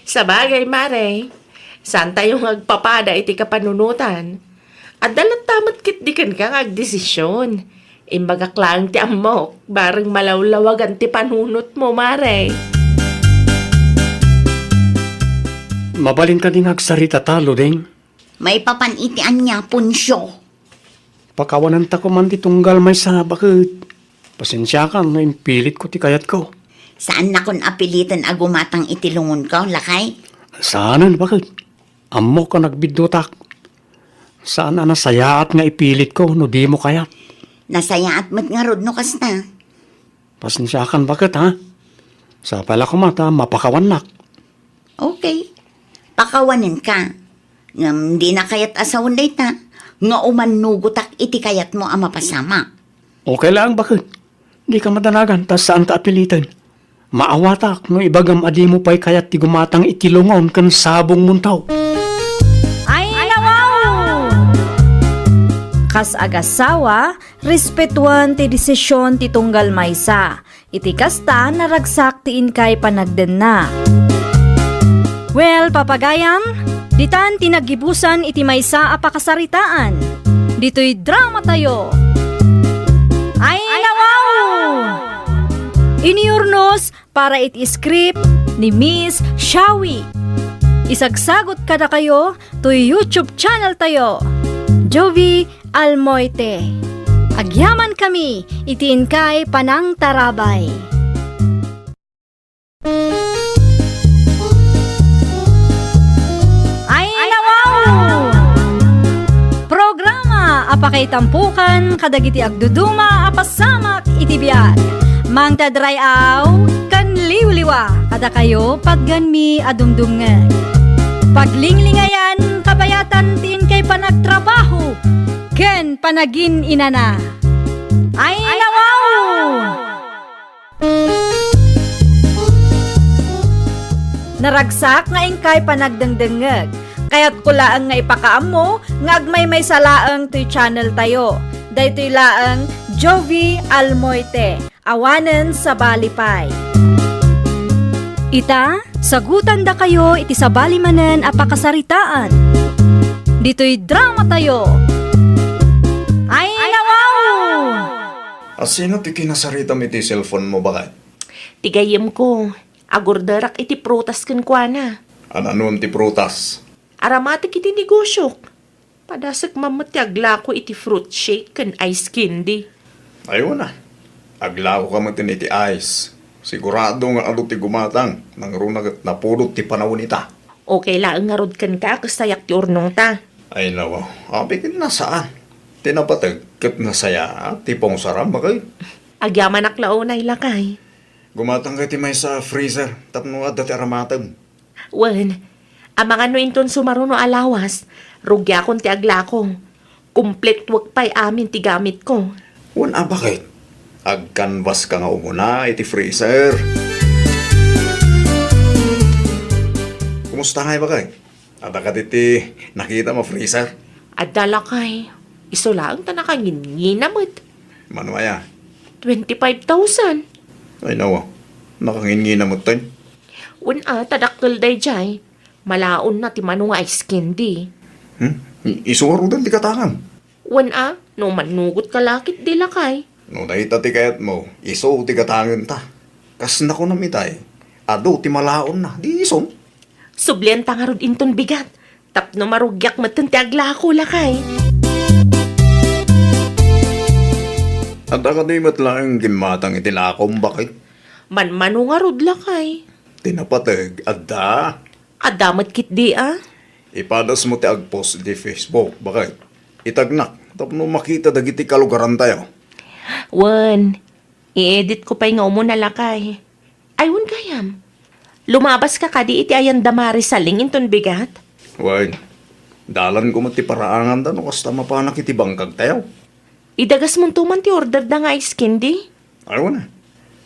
Sabagay, Mare, saantayo nga agpapada iti kapanunotan. Adda latta met ketdi kenka nga agdesisyon. Imbagak laeng ti ammok, bareng malawlawagan ti panunotmo, Mare. Mabalin kadi nga agsarita ta, Luding? Maipapan iti ania, Poncio? Pakawananta koman ti tunggal maysa, baket. Pasensiakan no impilitko ti kayatko. Saannakon a piliten a gumatang iti lungonko, lakay? Saanen, baket. Ammok a nagbiddutak. Saan a nasayaat nga ipilitko no dimo kayat. Nasayaat met ngarud no kasta. Pasensiakan, baket, ha? Sapay la koma ta mapakawannak. Okay. Pakawanenka. Ngem dina kayat a sawen dayta nga umannugotak iti kayatmo a mapasamak. Okay lang, baket. Dika madanagan ta saanka a piliten. Maawatak no ibagam a dimo pay kayat ti gumatang iti lungon ken sabongmonto. Ay, nawaw! Kas agasawa, respetuan ti desisyon ti tunggal maysa. Iti kasta, naragsak ti inkay panagdenna. Well, papagayam, ditan ti naggibusan iti maysa a pakasaritaan. Ditoy dramatayo. Ay, nawaw! Iniurnos para iti script ni Miss Shawi. Isagsagot kadakayo toy YouTube channel tayo, Jovi Almoite. Agyaman kami iti inkay panangtarabay. Ay, nawaw! Programa a pakaitampukan kadagiti agduduma a pasamak iti biag. Mangted ray-aw ken liwliwa kadakayo, patganmi a dumdumngeg. Paglinglingayan, kabayatan ti inkay panagtrabaho ken panagin-inana. Ay, nawaw! Naragsak nga inkay panagdengdengngeg. Kayatko laeng nga ipakaammo nga agmaymaysa laeng toy channel tayo. Daytoy laeng Jovi Almoite. Awanen sabali pay. Ita, sagutandakayo iti sabali manen a pakasaritaan. Ditoy dramatayo. Ay, nawaw! Asino ti kinasaritam iti cellphone mo, baket? Ti gayyemko, agorderak iti prutas kenkuana. Ananon ti prutas? Aramatek iti negosiok. Padasek man met ti aglako iti fruit shake ken ice candy. Ay, wen a. Aglakoka met iti ice. Sigurado nga adu ti gumatang, nangruna ket napudot ti panawen ita. Okay laeng ngarud kenka, kasayak ti urnongta. Ay, nawaw. Apay ket nasaan. Ti napateg ket nasayaat ti pungsaram, baket. Agyamanak la unay, lakay. Gumatangka iti maysa a freezer tapno adda ti aramatem. Wen, amangan no inton sumaruno a lawas, rugiakon ti aglako. Kumpletoek pay amin ti gamitko. Wen a, baket? Agkanbaska nga umuna iti freezer. Kumusta ngay, baket? Adda kadi ti nakitam a freezer? Adda, lakay. Isu laeng ta nakangingina met. Mano aya? Twenty-five thousand. Ay, nawa. Nakangingina met, tay. Wen a, ta dakkel daydiay. Malaonna ti mano nga ice candy. Hmm? I-, isu ngaruden ti gatangem? Wen a, no mannugotka la ketdi, lakay. No dayta ti kayatmo, isu ti gatangenta. Kas nakunam itay, adu ti malaonna, di isun. Sublianta ngarud inton bigat, tapno marugiak metten ti aglako, lakay. Adda kadi met laeng gimmatang iti lakom, baket? Manmano ngarud, lakay. Ti napateg, adda. Adda met ketdi a. Ipadasmo ti agpost iti Facebook, baket. Itagnak, tapno makita dagiti kalugarantayo. Wen, i-editko pay nga umuna, lakay. Ay, wen gayam. Lumabaska kadi iti ayan da Mari Saling inton bigat? Wen, dalanko met ti paraanganda no kasta mapanak iti bangkagtayo. Idagasmonto man ti orderda nga ice candy? Ay, wen a.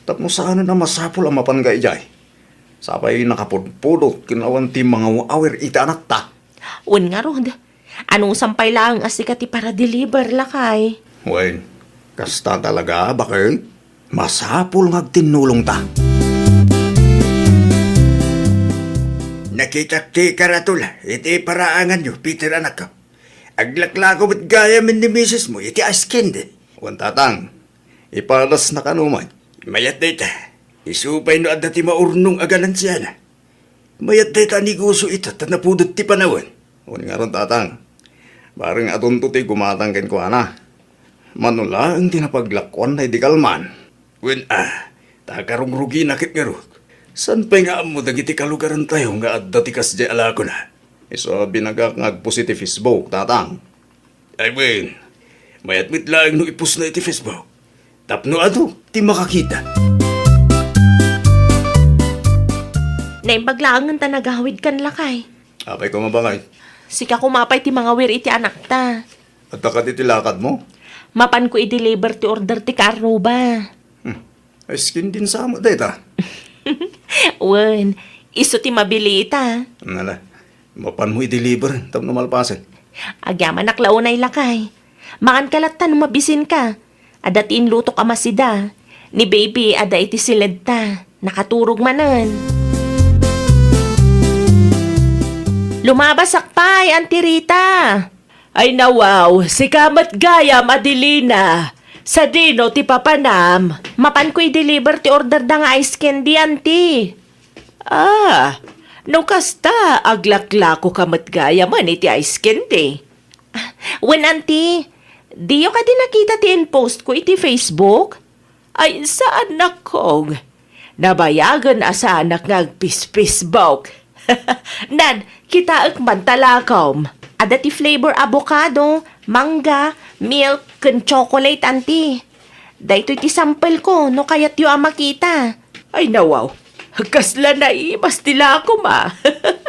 Tapno saanen a masapul a mapanka idiay. Sapay nakapudpudot ken awan ti mangaw-awir iti anakta. Wen ngarud, anusam pay laeng a sika ti para-deliver, lakay. Wen, kasta talaga, baket? Masapul nga agtinnulongta. Nakitak ti karatula iti paraanganyo, Peter, anakko. Aglaklako met gayam ni misesmo iti ice candy. Wen, tatang, ipadasna kano met. Mayat dayta. Isu pay no adda ti maurnong a ganansiana. Mayat dayta a negosyo ita ta napudot ti panawen. Wen ngarud, tatang, bareng adunto ti gumatang kenkuana. Mano laeng ti napaglakuanna idi kalman. Wen a, ta karungrugina ket ngarud. Saan pay nga ammo dagiti kalugarantayo nga adda ti kasdiay a lakona? Isu a binagak nga agpost iti Facebook, tatang. Ay wen, mayat met laeng no ipostna iti Facebook. Tapno adu ti makakita. Naimbag laengen ta nagawidkan, lakay. Apay ko mabangay? Sika koma pay ti mangawir iti anakta. Adda kadi ti lakadmo? Mapanko i-deliver ti order ti kaarruba. Hmm. Ay, skin din sa amo dayta. Wen, isu ti mabilita. Nala, mapanmo i-deliver tapno malpasen. Agyamanak la unay, lakay. Manganka latta no mabisinka. Adda ti inlutok a masida. Ni baby, adda iti siledta. Nakaturog manen. Lumabasak pay, Auntie Rita. Ay nawaw, sika met gayam, Adelina. Sadino ti papanam? Mapanko i-deliver ti order da nga ice candy, Auntie. Ah, no kasta, aglaklako ka met gayamen iti ice candy. Wen, Auntie, diyo kadi nakita ti in-post ko iti Facebook? Ay, saan, nakong. Nabayagen a saanak nga agpis-Facebook. Nan, kitaek man ta lakom. Adda ti flavor avocado, mangga, milk, ken chocolate, Auntie. Daytoy ti sample ko, no kayatyo a makita. Ay, nawaw. Kasla naimas ti lakom, a.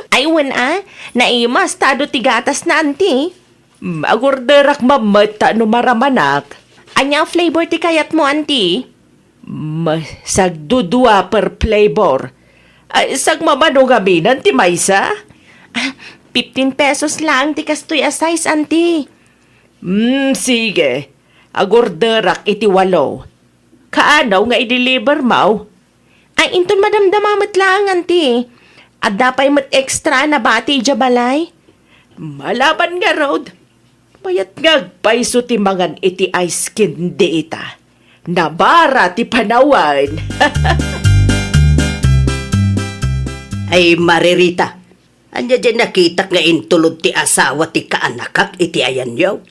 Ay, wen, a. Naimas, ta adu ti gatasna, Auntie. Mm, agorderak mammet ta no maramanak. Ania a flavor ti kayatmo, Auntie? Mm, sagdudua per flavor. Ay, sagmamano ngamin ti maysa? Ah, fifteen pesos laeng ti kastoy a size, Auntie. Mm, sige. Agorderak iti walo. Kaano nga i-deliver mo? Ay, inton madamdama met laeng, Auntie. Adda pay met extra a nabati idiay balay. Malaban ngarud, mayat nga agpayso ti mangan iti ice candy ita. Nabara ti panawen. Ay, Mare Rita, ania diay nakitak nga intulod ti asawa ti kaanakak iti ayanyo?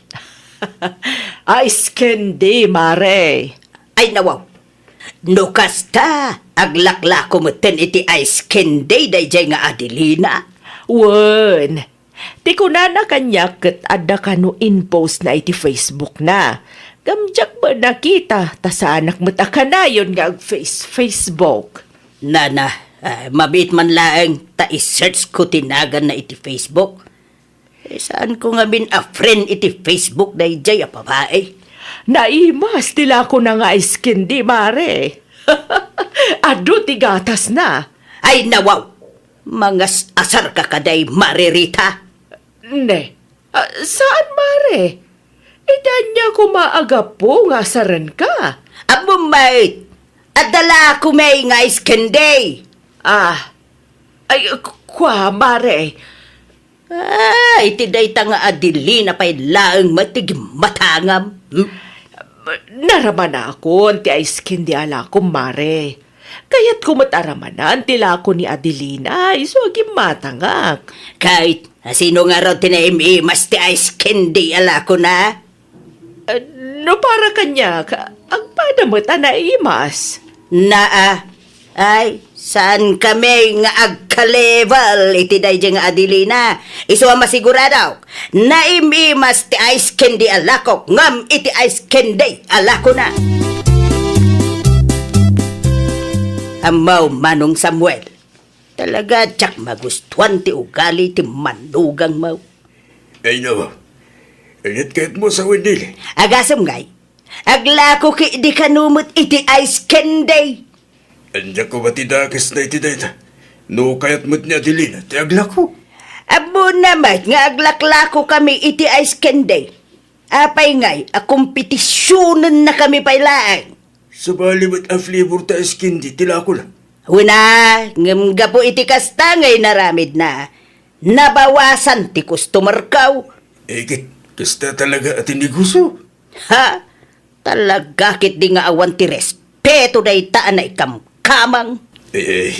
Ice candy, Mare. Ay, nawaw. No kasta, aglaklako metten iti ice candy daydiay nga Adelina. Wen, ti kunana kaniak ket adda kano in-post na iti Facebook na. Ngem diak met nakita, ta saanak met a kanayon nga ag-face-, Facebook. Nana, ah, mabiit man laeng ta i-search ko ti naganna iti Facebook. Eh, saanko ngamin a friend iti Facebook daydiay a babai? Naimas ti lakona nga ice candy, Mare. Adu ti gatasna. Ay, nawaw! Mangas-asarka kadi, Mare Rita? Ne, ah, saan, Mare? Iti ania koma a gapu nga asarenka? Ammom met! Adda lakomi nga ice candy! Ah, ay, k-, kua, Mare. Ah, iti dayta nga Adelina pay laeng met ti gimmatangam. Hmm? Naramanakon ti ice candy a lakom, Mare. Kayatko met a ramanan ti lako ni Adelina, isu a gimmatangak. Ket, sino ngarud ti naim-imas ti ice candy a lakona? Ah, no para kaniak, agpada met a naimas. Naa, ay, saankami nga agka-level iti daydiay nga Adelina. Isu a masiguradok, naim-imas ti ice candy a lakok, ngem iti ice candy a lakona. Ammo, Manong Samuel, talaga diak magustuan ti ugali ti manugangmo. Ay, no. Inget kayatmo sa Wendy? Agasem ngay, aglako ketdi kano met iti ice candy. Ania koma ti dakes na iti dayta? No kayat met ni Adelina ti aglako. Ammona met nga aglaklakokami iti ice candy. Apay ngay a kompetisionennakami pay laeng? Sabali met a flavor ta ice candy ti lakona. Wen a, ngem gapu iti kasta nga inaramidna, nabawasan ti customerko. Eh, ket kasta talaga a ti negosio. Ha? Talaga ketdi nga awan ti respeto dayta a naikamkamang. Eh, eh,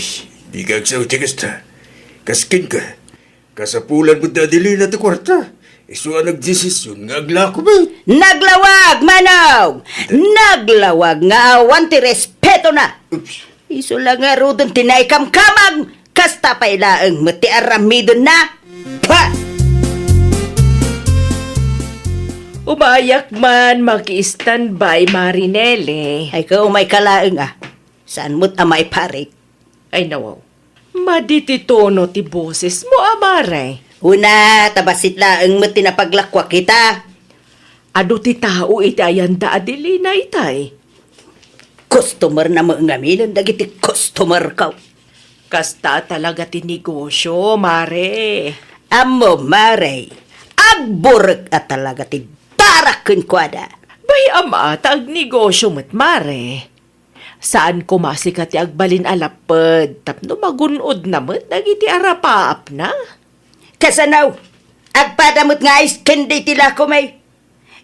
dika agsao ti kasta. Kas kenka, kasapulan met ni Adelina ti kuarta. Isu a nagdesision nga aglako met. Naglawag, Manong! Naglawag nga awan ti respetona. Oops. Isu la ngaruden ti naikamkamang, kasta pay laeng met ti aramidenna. Pa! Umayak man, maki-standby, Mare Nelly. Ay, ka, umayka laeng, a. Saan met a maiparit? Ay, nawaw. Madi ti tono ti bosesmo, a, mare. Una, ta bassit laeng met ti napaglakuak ita. Adu ti tao iti ayanda, Adelina, itay. Customer na met ngamin dagiti customer ko. Kasta talaga ti negosyo, mare. Ammo, mare, agburek a talaga ti darak kenkuada. Bay, ama, ta agnegosyo met, mare. Saan koma sika ti agbalin a lapped tapno magun-odna met dagiti arapaapna. Kasano? Agpada met nga ice candy ti lakom, eh.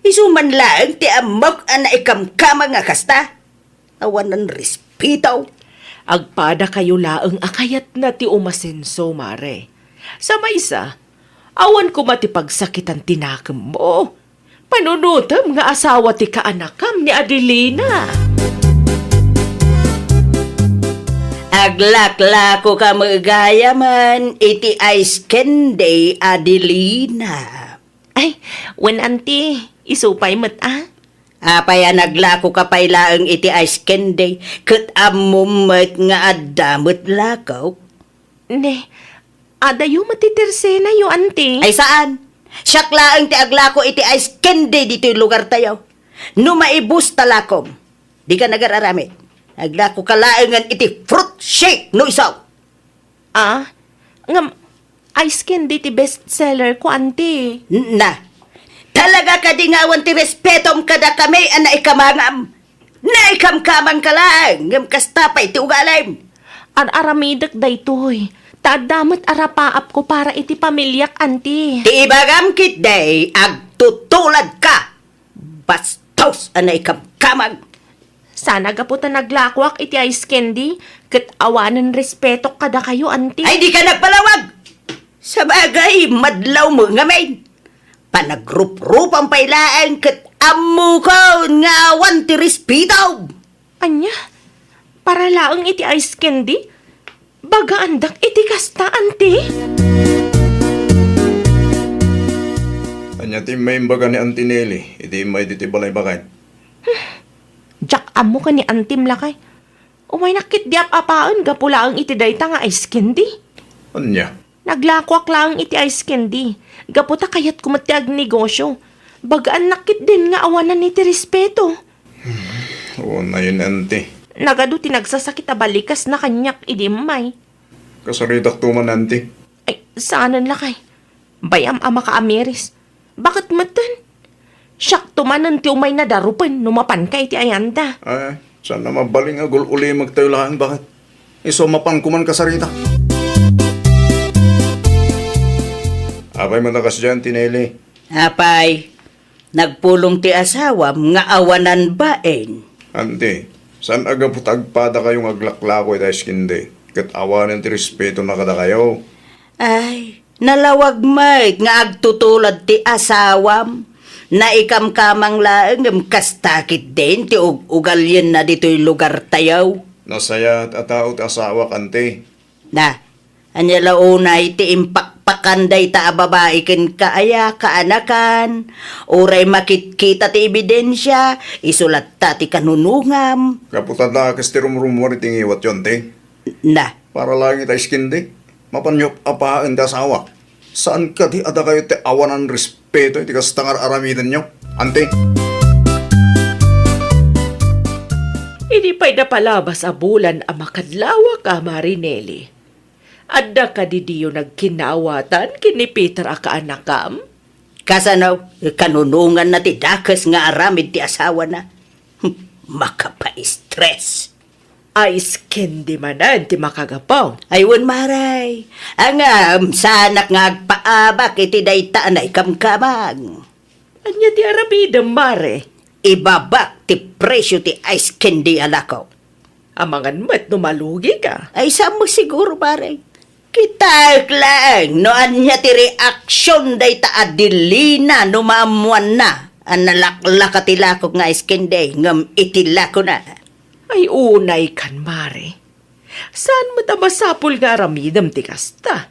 Isu man laeng ti ammok a naikamkamang a kasta. Awanan respeto. Agpadakayo laeng a kayatna ti umasenso, mare. Sa maysa, awan koma ti pagsakitan ti nakemmo. Panunotem nga asawa ti kaanakam ni Adelina. Aglaklako ka met gayamen iti ice candy, Adelina. Ay, wen, anti, isu pay met, a? Apay a naglakoka pay laeng iti ice candy, ket ammom met nga adda met lako? Ne, adayo met ti tersenayo, anti. Ay, saan. Siak laeng ti aglako iti ice candy ditoy lugartayo. No maibusta lakom, dika nagar-aramid. Aglakoka laengen iti fruit shake no isu. Ah, ngem ice candy ti best seller ko, anti. Na, talaga kadi nga awan ti respetom kadakami a naikamangam? Naikamkamangka laeng, ngem kasta pay ti ugalim. Ar-aramidek daytoy. Ta adda met arapaapko para iti pamiliak, anti. Ti ibagam ketdi, agtutuladka. Bastos a naikamkamang. Saan a gapu ta naglakoak iti ice candy, ket awanen respetok kadakayo, anti. Ay, dika nagpalawag! Sabagay, madlawmo ngamin. Panagruprupam pay laeng ket ammokon nga awan ti respeto. Ania? Para laeng iti ice candy? Bagaandak iti kasta, anti? Ania ti immaimbaga ni Auntie Nelly idi immay ditoy balay, baket? Diak ammo ken ni antim, lakay. Umaynak ketdi ap-apaen gapu laeng iti dayta nga ice candy. Ania? Naglakoak laeng iti ice candy, gapu ta kayatko met ti agnegosyo. Bagaannak ketdin nga awanan iti respeto. Unayen, anti. Nagadu ti nagsasakit a balikasna kaniak idi immay. Kasaritakto man, anti. Ay, saanen, lakay. Bay-am a makaamiris. Baket metten? Siakto manen ti umayna darupen no mapanka iti ayanda. Ay, saan a mabalin nga gul-ulimektayo laeng, baket? Isu a mapanko man kasarita. Apay met a kasdiay, Auntie Nelly? Apay, nagpulong ti asawam nga awanan bain. Anti, saan a gapu ta agpadakayo nga aglaklako iti ice candy, ket awanen ti respetona kadakayo? Ay, nalawag met nga agtutulad ti asawam. Naikamkamang laeng ngem kasta ketdin ti ug-, ugalienna ditoy lugartayo. Nasayaat a tao ti asawak, anti. Na, ania la unay ti impakpakan dayta a babai kenka, aya, kaanakan? Uray makitkita ti ebidensia, isu latta ti kanunongam. Gapu ta dakes ti rumrumuar iti ngiwatyo, anti. Na. Para laeng ita ice candy, mapanyo ap-apaen ti asawak. Saan kadi a dakayo ti awanan respeto iti kasta nga ar-aramidenyo, anti? Idi pay napalabas a bulan a makadlawak a, Mare Nelly, adda kadi diyo nagkinnaawatan ken ni Peter a kaanakam? Kasano, kanunonganna ti dakes nga aramid ti asawana? Makapaistres. Ice candy manen ti makagapu. Ay, wen, Mare. Ngem, saanak nga agpaabak iti dayta a naikamkamang. Ania ti aramidem, Mare? Ibabak ti presio ti ice candy a lako. Amangan met no malugika. Ay, saan mo siguro, Mare? Kitaek laeng no ania ti reaksion dayta a Adelina no maammoanna a nalaklaka ti lakok nga ice candy ngem iti lakona. Ay, unaykan, Mare. Saan met a masapul nga aramidem ti kasta?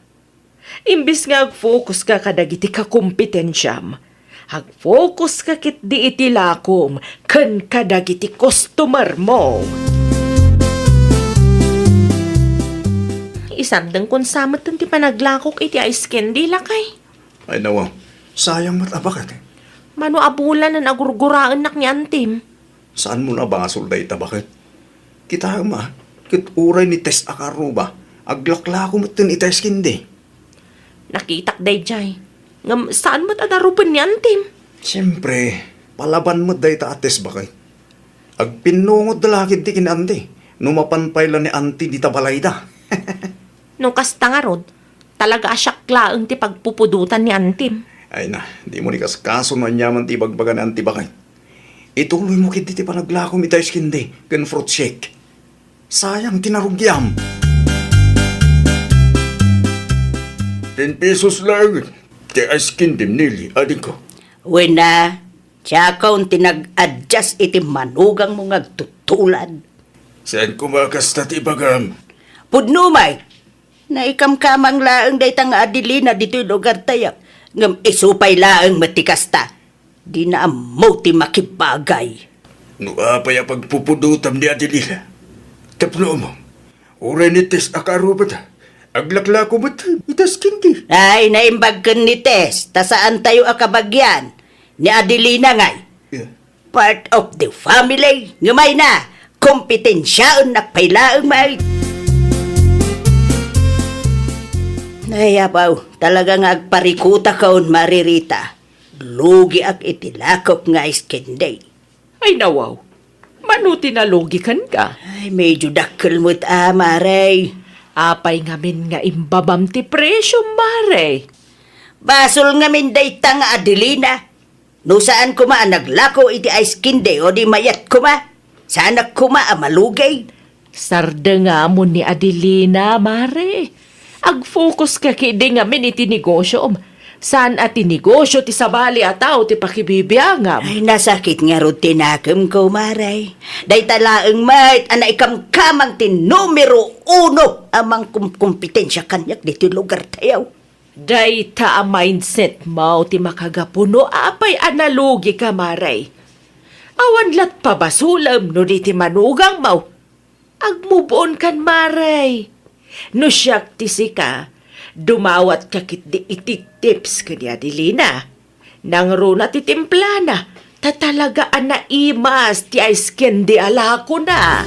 Imbes nga agfokuska kadagiti kakompetensiam, agfokuska ketdi iti lakom ken kadagiti customermo. Isardengkon sa metten ti panaglakok iti ice candy, lakay. Ay, nawaw. Sayang met a baket. Mano a bulanen a gurguraennak ni antim? Saanmo a basol dayta baket? Kitaem a, ket uray ni Tess a kaarruba, aglaklako metten iti ice candy. Nakitak daydiay. Ngem saan met a darupen ni antim? Siempre, palaban met dayta a Tess baket. Agpinnungotda la ketdi ken anti, no mapan pay la ni anti dita balayda. No kasta ngarud, talaga a siak laeng ti pagpupudotan ni antim. Ay na, dimo ni kaskaso no aniaman ti ibagbaga ni anti baket. Ituloymo ketdi ti panaglakom iti ice candy ken fruit shake. Sayang ti narugiam. Ten pesos laeng ti ice candy, Nelly, adingko. Wen a, siakon ti nag-adjust iti manugangmo nga agtutulad. Saan koma kasta ti ibagam? Pudno met. Naikamkamang laeng dayta nga Adelina ditoy lugartayo, ngem isu pay laeng met ti kasta. Dina ammo ti makibagay. No apay a pagpupudotam ni Adelina? Tapno ammo, uray ni Tess a kaarrubada, aglaklako met iti ice candy. Ay, naimbag ken ni Tess, ta saantayo a kabagian. Ni Adelina ngay. Yeah. Part of the family. Ngem ay na, kompetensiaennak pay laeng met. Ay, abaw, talaga nga agparikutakon, Mare Rita. Lugiak iti lakok nga ice candy. Ay, nawaw. Mano ti nalugi kenka? Ay, medyo dakkel met a, Mare. Apay ngamin nga imbabam ti presio, Mare? Basol ngamin dayta nga Adelina. No saan koma a naglako iti ice candy, o di mayat koma, saanak koma a malugi. Sardengamon ni Adelina, Mare. Ag-focus ka ketdi ngamin iti negosiom. Saan a ti negosio ti sabali a tao ti pakibibiangam. Ay, nasakit ngarud ti nakemko, Mare. Dayta laeng met a naikamkamang ti numero uno a mangkumkompetensia kaniak ditoy lugartayo. Dayta a mindset mo ti makagapu no apay a nalugika, Mare. Awan lat pabasolem no di ti manugangmo. Ag-move on kan, Mare. No siak ti sika, dumawatka ketdi iti tips ken ni Adelina. Nangruna ti timplana, ta talaga a naimas ti ice candy a lakona.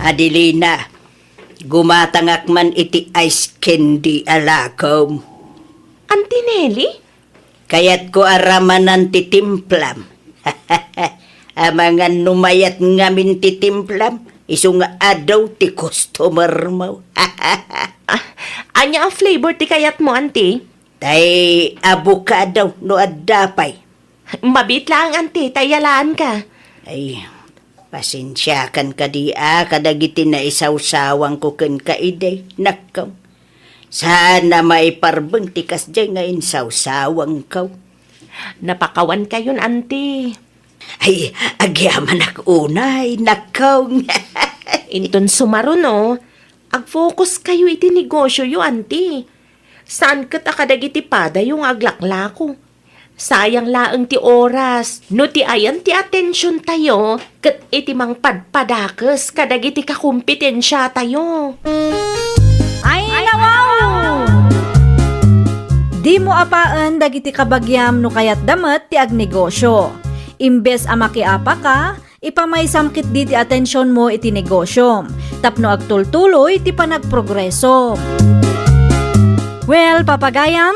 Adelina, gumatangak man iti ice candy a lakom. Auntie Nelly? Kayatko a ramanan ti timplam. Amangan no mayat ngamin ti timplam, isu nga adu ti customer mo. Ah, ania a flavor ti kayatmo, Auntie? Tay avocado no adda pay. Mabiit laeng, Auntie, ta iyalaanka. Ay, pasensiakan kadi a kadagiti naisawsawangko kenka idi, nakkaw. Saan a maiparbeng ti kasdiay nga insawsawangko. Napakawankayon, Auntie. Ay, agyamanak unay, nakkaw. Inton sumaruno, ag-focus kayo iti negosioyo, Auntie. Saan ket a kadagiti padayo nga aglaklako. Sayang laeng ti oras no ti ayan ti atensiontayo ket iti mangpadpadakes kadagiti kakompetensiatayo. Ay, nawaw! Dimo apaen dagiti kabagiam no kayatda met ti agnegosio. Imbes a makiapaka, ipamaysam ketdi ti atensionmo iti negosiom tapno agtultuloy ti panagprogresom. Well, papagayam,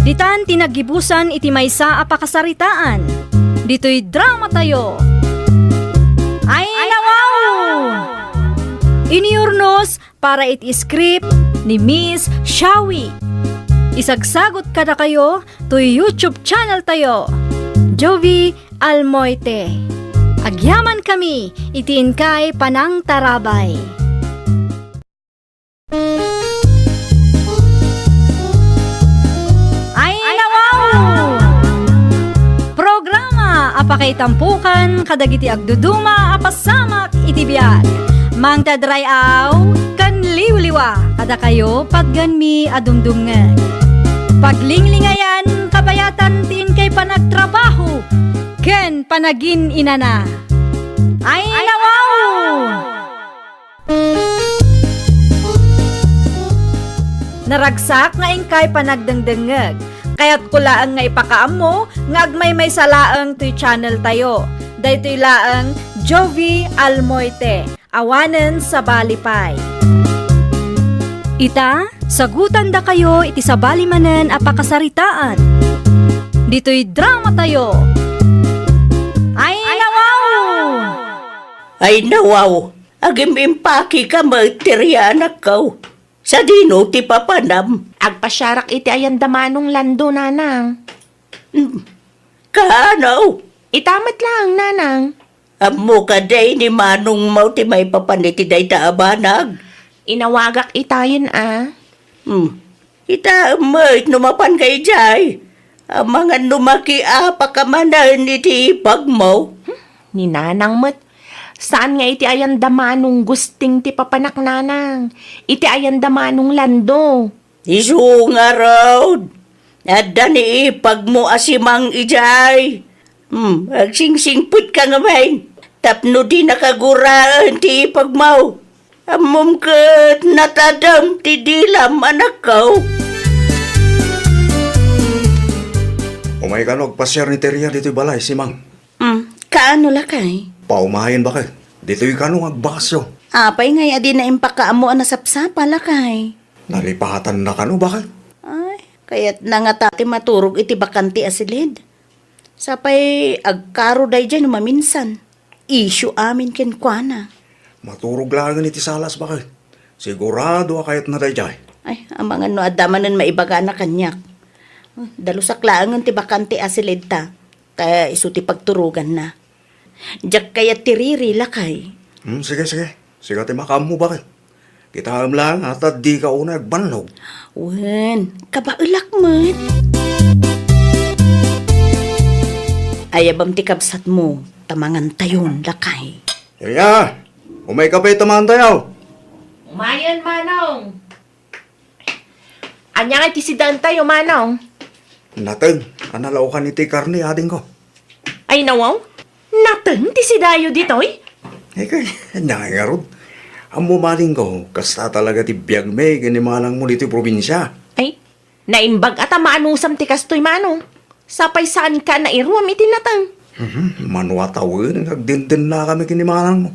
ditan ti naggibusan iti maysa a pakasaritaan. Ditoy dramatayo. Ay, nawaw! Iniurnos para iti script ni Miss Shawi. Isagsagot kadakayo toy YouTube channel tayo, Jovi Almoite. Agyamankami iti inkay panangtarabay. Ay, nawaw! Programa a pakaitampukan kadagiti agduduma a pasamak iti biag. Mangted ray-aw ken liwliwa kadakayo patgenmi a dumdumngeg. Paglinglingayan, kabayatan ti inkay panagtrabaho ken panagin-inana. Ay, nawaw! Naragsak nga inkay panagdengdengngeg. Kayatko laeng nga ipakaammo nga agmaymaysa laeng toy channel tayo. Daytoy laeng Jovie Almoite. Awanen sabali pay. Ita, sagutandakayo iti sabali manen a pakasaritaan. Ditoy drama tayo. Ay, nawaw! Ay, nawaw! Agim-impakika met, Teria, anakko. Sadino ti papanam? Agpasiarak iti ayan da Manong Lando, nanang. Hmm. Kaano? Ita met laeng, nanang. Ammo kadi ni Manongmo ti maipapan iti dayta a banag? Inawagak itayen a. Hmm. Ita met no mapanka idiay. Amangan no makiapaka manen iti ipagmo. Hmm, ni nanang met. Saan nga iti ayan da Manong Gusting ti papanak, nanang. Iti ayan da Manong Lando. Isu ngarud, adda ni ipagmo a si Mang idiay. Hmm, agsingsingpetka ngamin tapno dinaka guraen ti ipagmo. Ammom ket natadem ti dilam, anakko. Umay kano agpasiar ni Teria ditoy balay si Mang. Hmm, kaano, lakay? Paumayen, baket. Ditoy kano nga agbakasyon. Apay ngay a dina impakaammo a nasapsapa, lakay? Nalipatanna kano, baket? Ay, kayatna ngata ti maturog iti bakante a silid. Sapay agkaro daydiay no maminsan. Isyu amin kenkuana. Maturog laengen iti salas, baket. Sigurado a kayatna daydiay. Ay, amangan no adda manen maibagana kaniak. Dalusak laengen ti bakante a silidta. Ta isu ti pagturoganna. Diak kayat ti riri, lakay. Hmm, sige, sige. Sika ti makaammo, baket. Kitaem laeng a ta dika unay agbannog. Wen, kabaelak met. Ayabam ti kabsatmo, ta mangantayon, lakay. Yaya, umay kape ta mangantayo. Umayen, Manong. Ania nga ti sidaentayo, Manong? Nateng a nalaokan iti karne, adingko. Ay, nawaw? Nateng ti sidayo ditoy? Eh, kay, ania ngay ngarud? Ammo, adingko, kasta talaga ti biagmi ken ni manangmo ditoy probinsia. Ay, naimbag a ta maanusam ti kastoy, Manong. Sapay saanka a nairuam iti nateng. Mhm, mano a tawen nga agdendennakami ken ni manangmo.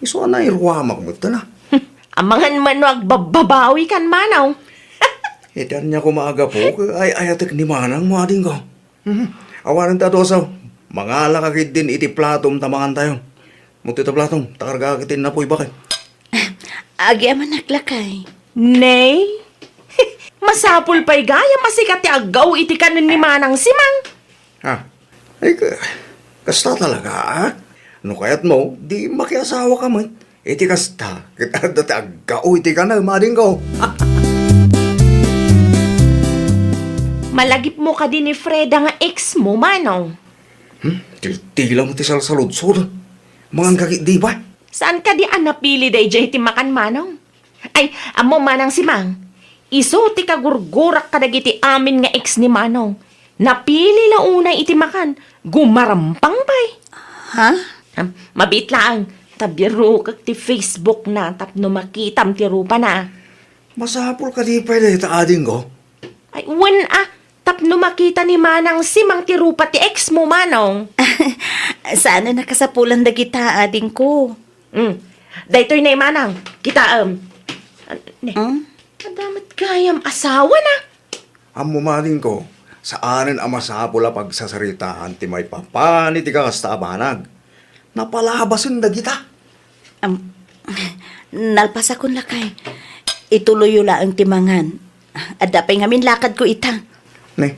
Isu a nairuamak met, tana. Amangan man no agbabbabawikan, Manong. Iti ania koma a gapu, ay-ayatek ni manangmo, adingko. Mhm. Awanen ta dusa. Mangalaka ketdin iti platom ta mangantayo. Mo ti platom, ta kargaak iti napoy, baket. Agyamanak, lakay. Nay? Masapul pay gayam a sika ti aggaw iti kanen ni Manang Simang. Ha? Ay, ka-, kasta talaga, a? No kayatmo, di makiasawaka met. Iti kasta, ket adda ti aggaw iti kanem, adingko. Malagipmo kadi ni Freda nga ex mo, Manong? Hmm? Tiltila mo ti salsaludsod. Mangan ka ket di ba? Saan kadi a napili daydiay ti makan, Manong? Ay, ammo, Manang Simang, isu ti kagurgurak kadagiti amin nga ex ni Manong. Napili la unay iti makan, gumarampang pay. Ha? Am, mabiit laeng, ta birukek ti Facebook na tapno makitam ti rupana. Masapul kadi pay dayta, adingko? Ay, wen a, tapno makita ni Manang Simang ti rupa ti ex mo, Manong. Saan a nakasapulan dagita, adingko? Mm. Daytoy ne, Manang. Kitaem. An-, ne. Hmm? Adda met gayam asawa na. Ammo, adingko, saanen a masapul a pagsasaritaan ti maipapan iti kakasta a banag. Napalabasen dagita. Am, nalpasakon, lakay. Ituloyyo laeng ti mangan. Adda pay ngamin lakadko ita. Ne,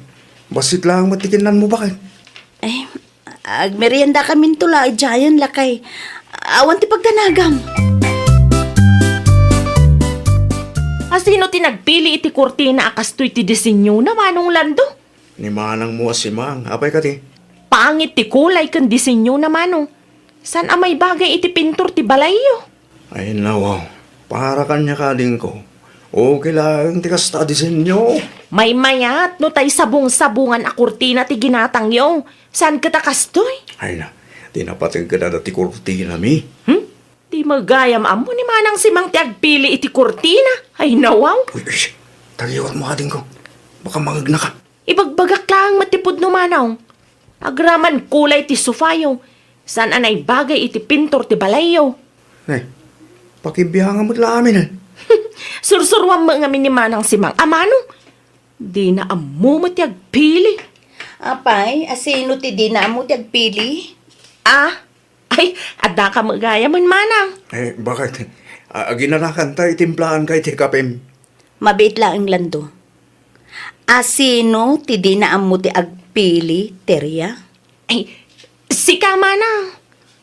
bassit laeng met ti kinnanmo, baket. Ay, agmeriendakaminto la idiayen, lakay. Awan ti pagdanagam. A, sino ti nagpili iti kurtina a kastoy ti disenyona, Manong Lando? Ni manangmo a si Mang, apay kadi? Pangit ti kulay ken disenyona, Manong. Saan a maibagay iti pintor ti balayyo? Ay, nawaw. Para kaniak, adingko. Okay laeng ti kasta a disenyo. Maymayat no tay sabong-sabongan a kurtina ti ginatangyo. Saan ket a kastoy? Ay na, ti napateg ket adda ti kurtinami. Hmm? Di met gayam ammo ni Manang Simang ti agpili iti kurtina. Ay, nawaw. Uy, uy. Taliwatmo, adingko. Baka mangegnaka. Ibagbagak laeng met ti pudno, manong. Agraman kulay ti sofayo. Saan a naibagay iti pintor ti balayyo. Nay, pakibiangan met la amin, eh. Sursuruam met ngamin ni Manang Simang. Amano? Dina ammo met ti agpili. Apay, asino ti dina ammo ti agpili? Ah, ay, adda ka met gayam, manang. Eh, bakit? A-, aginanakan ta, itimplaan ka iti kapem. Mabiit laeng, Lando. Asino ti dina ammo ti agpili, Teria? Ay, sika, manang.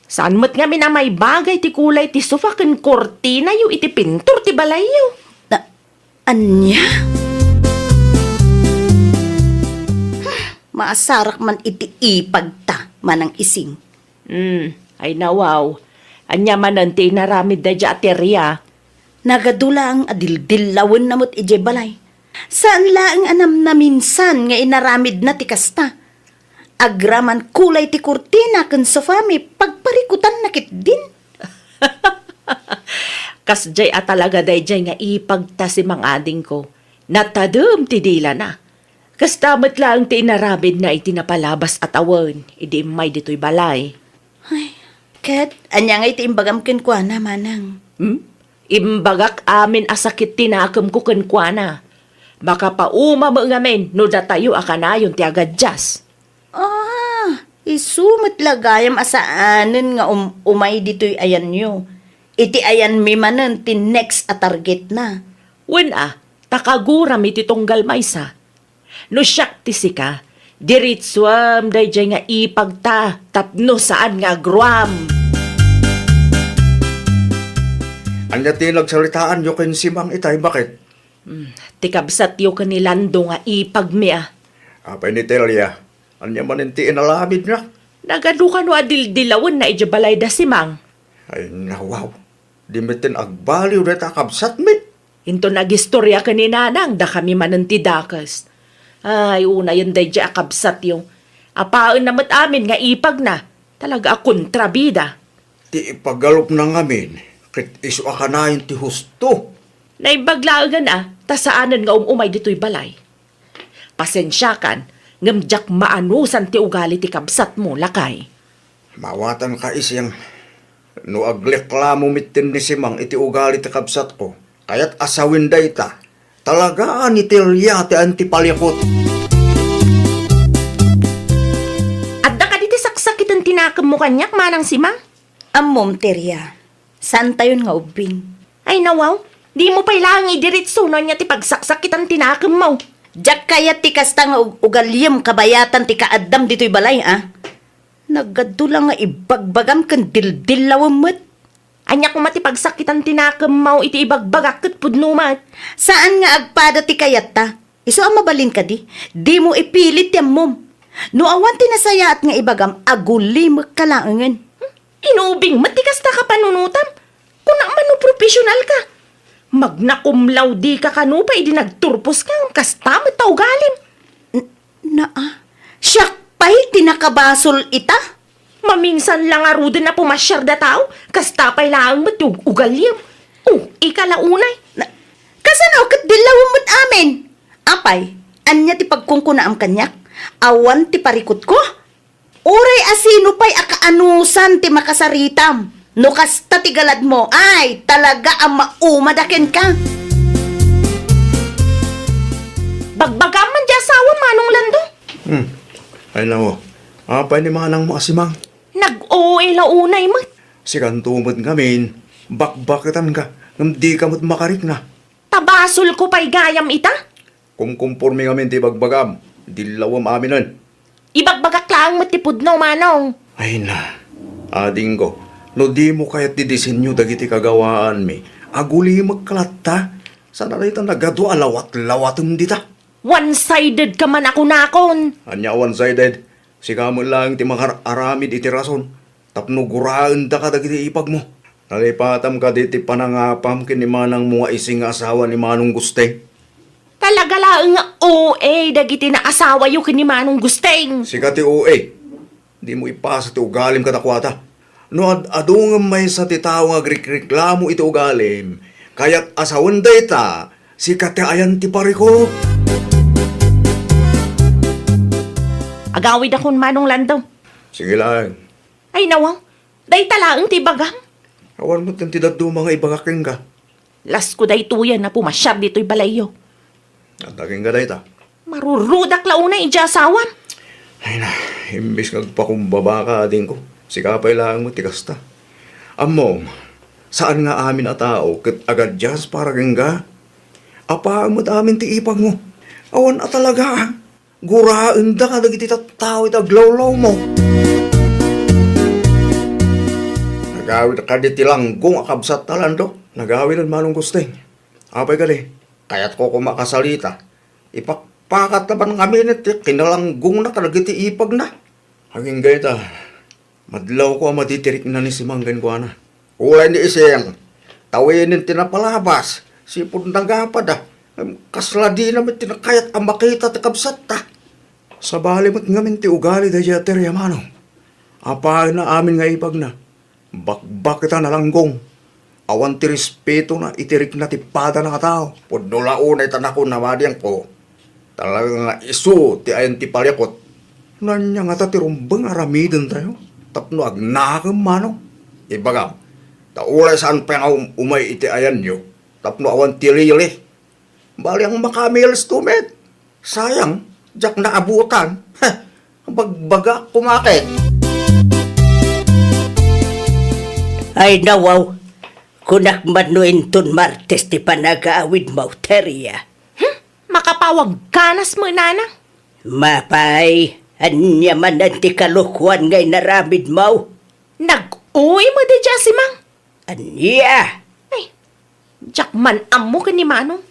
Saan met ngamin a maibagay ti kulay ti sofa ken kurtinayo iti pintor ti balayyo. Na, ania? Maasarak man iti ipagta, Manang Ising. Hmm, ay nawaw. Ania manen ti inaramid daydiay a Teria? Nagadu laeng a dildillawenna met idiay balay. Saan laeng a namnaminsan nga inaramidna ti kasta. Agraman kulay ti kurtina ken sofami, pagparikutanna ketdin. Kasdiay a talaga daydiay nga ipagta, Simang, adingko. Natadem ti dilana. Kasta met laeng ti inaramidna iti napalabas a tawen idi immay ditoy balay. Ay, ket ania ngay ti imbagam kenkuana, manang? Hmm? Imbagak amin a sakit ti nakemko kenkuana. Makapauma met ngamin no datayo a kanayon ti agadias. Ah, isu met la gayam a saanen nga um-, umay ditoy ayanyo. Iti ayanmi manen ti next a targetna. Wen a, ta kaguram iti tunggal maysa. No siak ti sika, diritsuam daydiay nga ipagta tapno saan nga agruam. Ania ti nagsaritaanyo ken Simang itay, bakit? Hmm, ti kabsatyo ken ni Lando nga ipagmi a. Apay ni Teria, ania manen ti inaramidna? Nagadu kano a dildilawenna idiay balay da Simang. Ay, nawaw. Di met ten agbaliw dayta a kabsatmi. Inton agistorya ken ni Nanang, dakami manen ti dakes. Ay, unayen daydiay a kabsatyo. Apaenna met amin nga ipagna. Talaga a kontrabida. Ti ipagalupna ngamin, ket isu a kanayon ti husto. Naimbag laengen a, ta saanen nga um-umay ditoy balay. Pasensiakan, ngem diak maanusan ti ugali ti kabsatmo, lakay. Maawatanka, Ising, no agreklamo metten ni Simang iti ugali ti kabsatko, kayat a sawen dayta, talaga a ni Teria ti antipalikot. Adda kadi ti saksakiten ti nakemmo kaniak, Manang Simang? Ammom, Teria, saantayon nga ubbing. Ay, nawaw, dimo pay laeng idiritso no ania ti pagsaksakitan ti nakemmo. Diak kayat ti kasta nga ug-, ugaliem kabayatan ti kaaddam ditoy balay, a? Nagadu la nga ibagbagam ken dildillawem met. Ania koma ti pagsakitan ti nakemmo iti ibagbagak ket pudno met? Saan nga agpada ti kayatta. Isu a mabalin kadi, dimo ipilit ti ammom. No awan ti nasayaat nga ibagam, agulimekka laengen. Hmm? Inubing met ti kasta a panunotam. Kunak man no professional ka. Magna cum laude ka kano pay idi nagturpos ka, kasta met ta ugalim. N-, naa, siak pay ti nakabasol ita? Maminsan la ngaruden a pumasiar da tao, kasta pay laeng met ti ug-, ugaliem. Oh, ika la unay. Na, kasano ket dillawem met amin? Apay, ania ti pagkunkunaam kaniak? Awan ti parikutko? Uray asino pay a kaanusan ti makasaritam. No kasta ti galadmo, ay, talaga a maumada kenka. Bagbagam man ti asawa, Manong Lando. Hmm. Ay, nako. Apay ni manangmo a si Mang? Nag-O A la unay met. Sikanto met ngamin, bakbaketanka, ngem dika met makarikna. Ta basolko pay gayam ita? Kumkumpormi ngamin ti ibagbagam, dillawem aminen. Ibagbagak laeng met ti pudno, Manong. Ay na, adingko, no dimo kayat ti disenyo dagiti kagawaanmi, agulimekka latta. Saan a dayta nagadu a lawat-lawatem dita? One-sided ka man a kunakon. Ania a one-sided? Sika met laeng ti makar-aramid iti rason tapno guraendaka dagiti ipagmo. Nalipatam kadi ti panangapam ken ni manangmo nga Ising nga asawa ni Manong Gusteng? Talaga laeng nga O A dagiti naasawayo ken ni Manong Gusteng. Sika ti O A. Dimo ipasa ti ugalim kadakuada. No ad-adu ngem maysa ti tao nga agrikreklamo iti ugalim, kayat a sawen dayta, Sika ti ayan ti parikut. Agawidakon, Manong Lando. Sige laeng. Ay, nawaw. Dayta laeng ti ibagam. Awan met ti dadduma nga ibagak kenka. Lasko daytoyen a pumasiar ditoy balayyo. Adda kenka dayta. Marurudak la unay idiay asawam. Ay na, imbes nga agpakumbabaka, adingko, sika pay laeng met ti kasta. Ammom, saan nga amin a tao ket agadias para kenka? Apaem met amin ti ipagmo. Awan a talaga, ah. Guraenda kadagiti tattao iti aglawlawmo. Nagawid kadi ti langgong a kabsatta, Lando? Nagawiden, Manong Gusting. Apay kadi? Kayatko koma a kasalita. Ipakpakat laeng ngamin ti kinalanggongna kadagiti ipagna. Agingga ita, madlawko a matitirikna ni Simang kenkuana. Uray ni Ising, tawenen ti napalabas, sipud nagapada. Ngem kasla dina met ti nakayat a makita ti kabsatta. Sabali met ngamin ti ugali daydiay a Teria, Manong. Apaenna amin nga ipagna. Bakbak ita nalanggong. Awan ti respetona iti rikna ti padana a tao. Pudno la unay ta nakuna, madianko. Talaga nga isu ti ayan ti parikut. No ania ngata ti rumbeng a aramidentayo tapno agnakem, Manong? Ibagam, ta uray saan pay nga um-, umay iti ayanyo tapno awan ti lili. Bali, ang makamiles to met. Sayang, diak naabutan. Heh, bagbagak kumaket. Ay, nawaw. Kunak man no inton Martes ti panagawidmo, Teria. Hmm? Makapawag kanas mo, Nana? Mapay, ania manen ti kalokoan nga inaramidmo? Nag-uy mo di Josimang? Ania? Ay, diak man ammo ken ni Manong.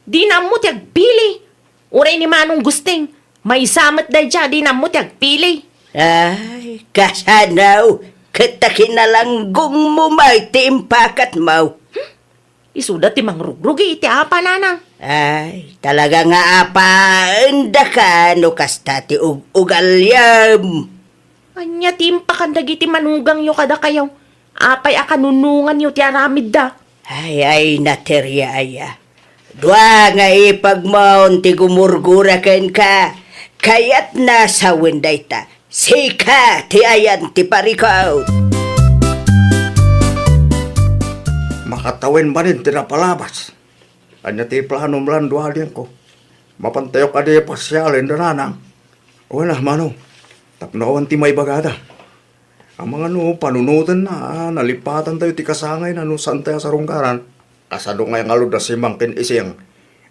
Dina ammo ti agpili. Uray ni Manong Gusting, maysa met daydiay a dina ammo ti agpili. Ay, kasano? Ket ta kinalanggongmo met ti impakatmo. Hmm? Isuda ti mangrugrugi iti apa, Nanang. Ay, talaga nga apaendaka no kasta ti ug-, ugaliam. Ania ti impakan dagiti manugangyo kadakayo? Apay a kanunonganyo ti aramidda? Ay, ay, Teria aya. Dua nga ipagmon ti gumurgura kenka. Kayatna sawen dayta. Sika ti ayan ti parikut. Makatawen manen ti napalabas. Ania ti planom, Lando, adianko? Mapantayo kadi pasialen da Nanang? Wen a, Manong, tapno awan ti maibagada. Amangan no panunotenna a nalipatantayo ti kasangayna no saantayo a sarungkaran. Kasano ngay ngarud da Simang ken Ising?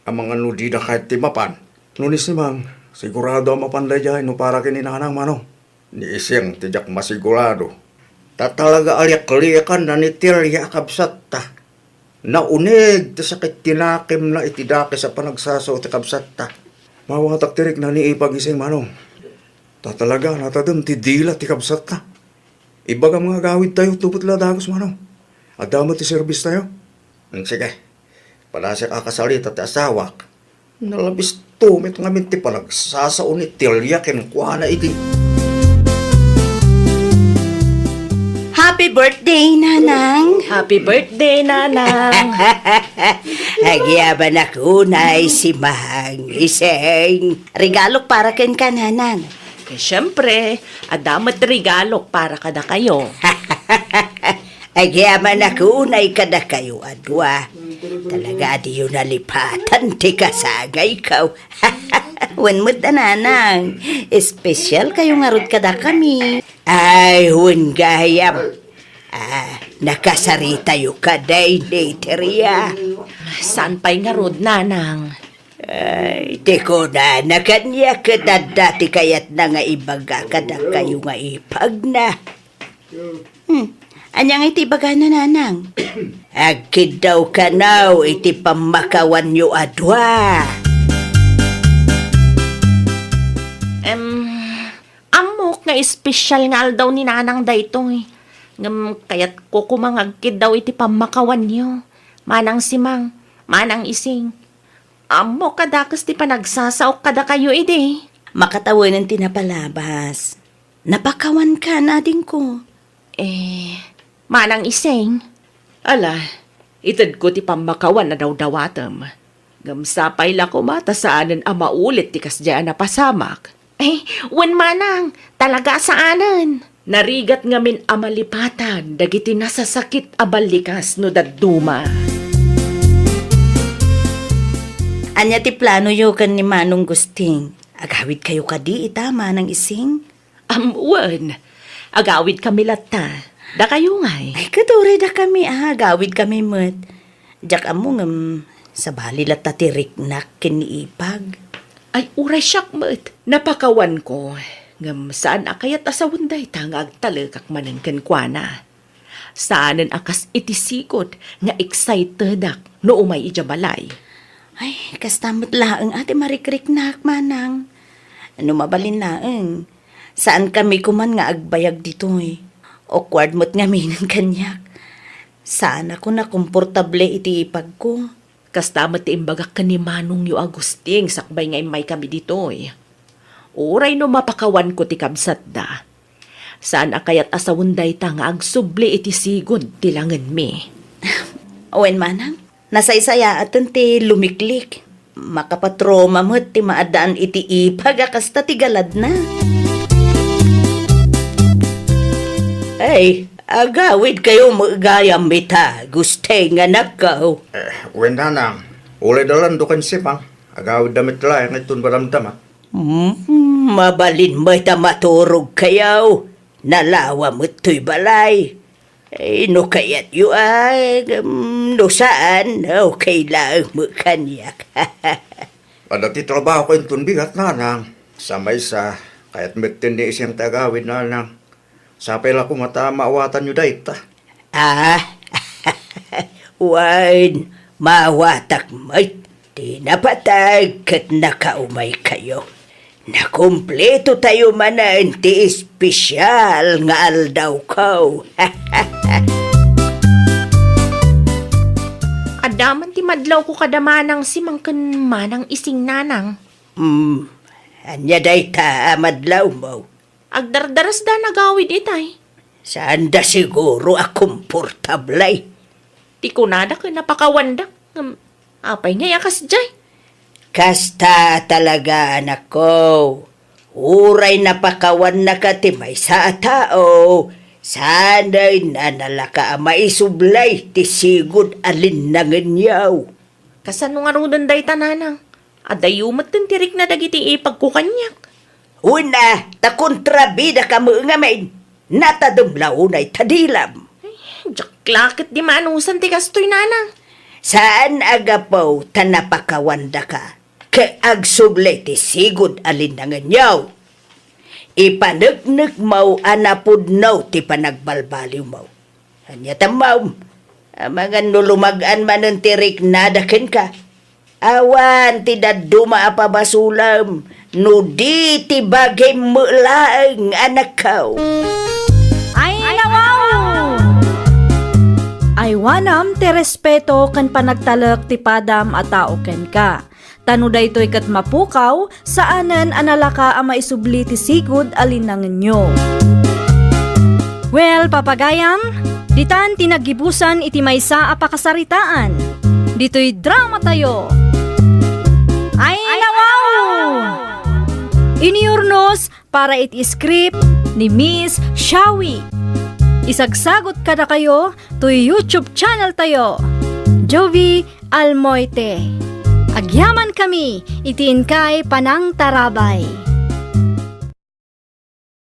Amangan no dida kayat ti mapan? No ni Simang, sigurado a mapan daydiay no para ken ni Nanang, Manong. Ni Ising ti diak masigurado. Ta talaga a liakliakanna ni Teria a kabsatta. Nauneg ti sakit ti nakemna iti dakes a panagsasao ti kabsatta. Mawatak ti rikna ni Ipag, Ising, Manong. Ta talaga natadem ti dila ti kabsatta. Ibagam nga agawidtayo, tupot la dagus, Manong. Adda met ti serbistayo. Mm, sige. Padasiak a kasalita ti asawak. Nalabisto met ngamin ti panagsasao ni Teria kenkuana idi. Happy birthday, Nanang! Happy birthday, Nanang! Agyamanak unay, Simang, Ising. Regalok para kenka, Nanang. Eh, siyempre, adda met regalok para kadakayo. Agyamanak unay kadakayo a dua. Talaga a diyo nalipatan ti kasangayko. Wen met a, Nanang, espesyalkayo ngarud kadakami. Ay, wen gayam. Ah, nakasaritayo kadi ni Teria. Saan pay ngarud, Nanang? Ay, ti kunana kaniak ket adda ti kayatna nga ibaga kadakayo nga ipagna. Hmm. Ania ngay ti ibagana, Nanang? Agkiddaw kano iti pammakawanyo a dua. Em, ammok nga espesyal nga aldaw ni Nanang daytoy. Ngem kayatko koma nga agkiddaw iti pammakawanyo, Manang Simang, Manang Ising. Ammok a dakes ti panagsasaok kadakayo idi. Makatawenen ti napalabas. Napakawanka, adingko. Eh, Manang Ising? Ala, itedko ti pammakawan a dawdawatem. Ngem sapay la koma ta saanen a maulit ti kasdiay a napasamak. Ay, wen manang, talaga a saanen. Narigat ngamin a malipatan dagiti nasasakit a ballikas no dadduma. Ania ti planoyo ken ni Manong Gusting? Agawidkayo kadi ita, Manang Ising? Am, wen. Agawidkami latta. Dakayo ngay? Ay, ket uray dakami, ah, agawidkami met. Diak ammo ngem sabali latta ti riknak ken ni Ipag. Ay, uray siak met. Napakawanko. Ngem saan a kayat a sawen dayta nga agtalekak manen kenkuana. Saanen a kas iti sigud nga excitedak no umay idiay balay. Ay, kasta met laeng a ti marikriknak, manang. No mabalin laeng, saankami koman nga agbayag ditoy. Awkward met ngaminen kaniak. Saanakon a komportable iti ipagko. Kasta met ti imbagak ken ni Manongyo a Gusting sakbay nga immaykami ditoy. Uray no mapakawanko ti kabsatda, saan a kayat a sawen dayta nga agsubli iti sigud ti langenmi. Wen manang, nasaysayaaten ti lumiklik. Makapatroma met ti maaddaan iti ipag a kasta ti galadna. Ay, agawidkayo met gayam ita, Gusting, anakko. Eh, wen, nanang, ulidan Lando ken Simang, agawidda met laeng iton madamdama. Hmm, mabalin met a maturogkayo. Nalawa met toy balay. Ay, no kayatyo, ay, ngem no saan, okay laeng met kaniak. Adda ti trabahok inton bigat, nanang. Sa maysa, kayat met ti ni Ising ti agawid, nanang. Sapay la koma ta maawatanyo dayta. Ah, wen, maawatak met. Ti napateg ket nakaumaykayo. Nakumplitotayo manen ti espesial nga aldawko. Adda man ti madlawko kada Manang Simang ken Manang Ising, nanang. Hmm, ania dayta a madlawmo? Agdardarasda nga agawid itay. Saanda siguro a komportable. Ti kunada ket napakawanda. Ngem, apay ngay a kasdiay? Kasta talaga, anakko. Uray napakawannaka ti maysa a tao, saanen a nalaka a maisubli ti sigud a linnangenyo. Kasano ngaruden dayta, nanang? Adayo metten ti rikna dagiti ipagko kaniak. Wen a, ta kontrabidaka met ngamin. Natadem la unay ta dilam. Ay, diak la ket di manusan ti kastoy, nanang. Saan a gapu ta napakawandaka ket agsubli ti sigud a linnangenyo. Ipaneknekmo a napudno ti panagbalbaliwmo. Ania tammom? Amangan no lumag-an manen ti riknada kenka. Awan ti dadduma a pabasolem no di ti bagim met laeng, anakko. Ay, nawaw! Aywanam ti respeto ken panagtalek ti padam a tao kenka. Ta no daytoy ket mapukaw, saanen a nalaka a maisubli ti sigud a linnangenyo. Well, papagayam, ditan ti naggibusan iti maysa a pakasaritaan. Ditoy dramatayo. Ay, nawaw! Iniurnos para iti script ni Miss Shawi. Isagsagut kadakayo toy YouTube channel tayo, Jovi Almoite. Agyaman kami iti inkay panangtarabay.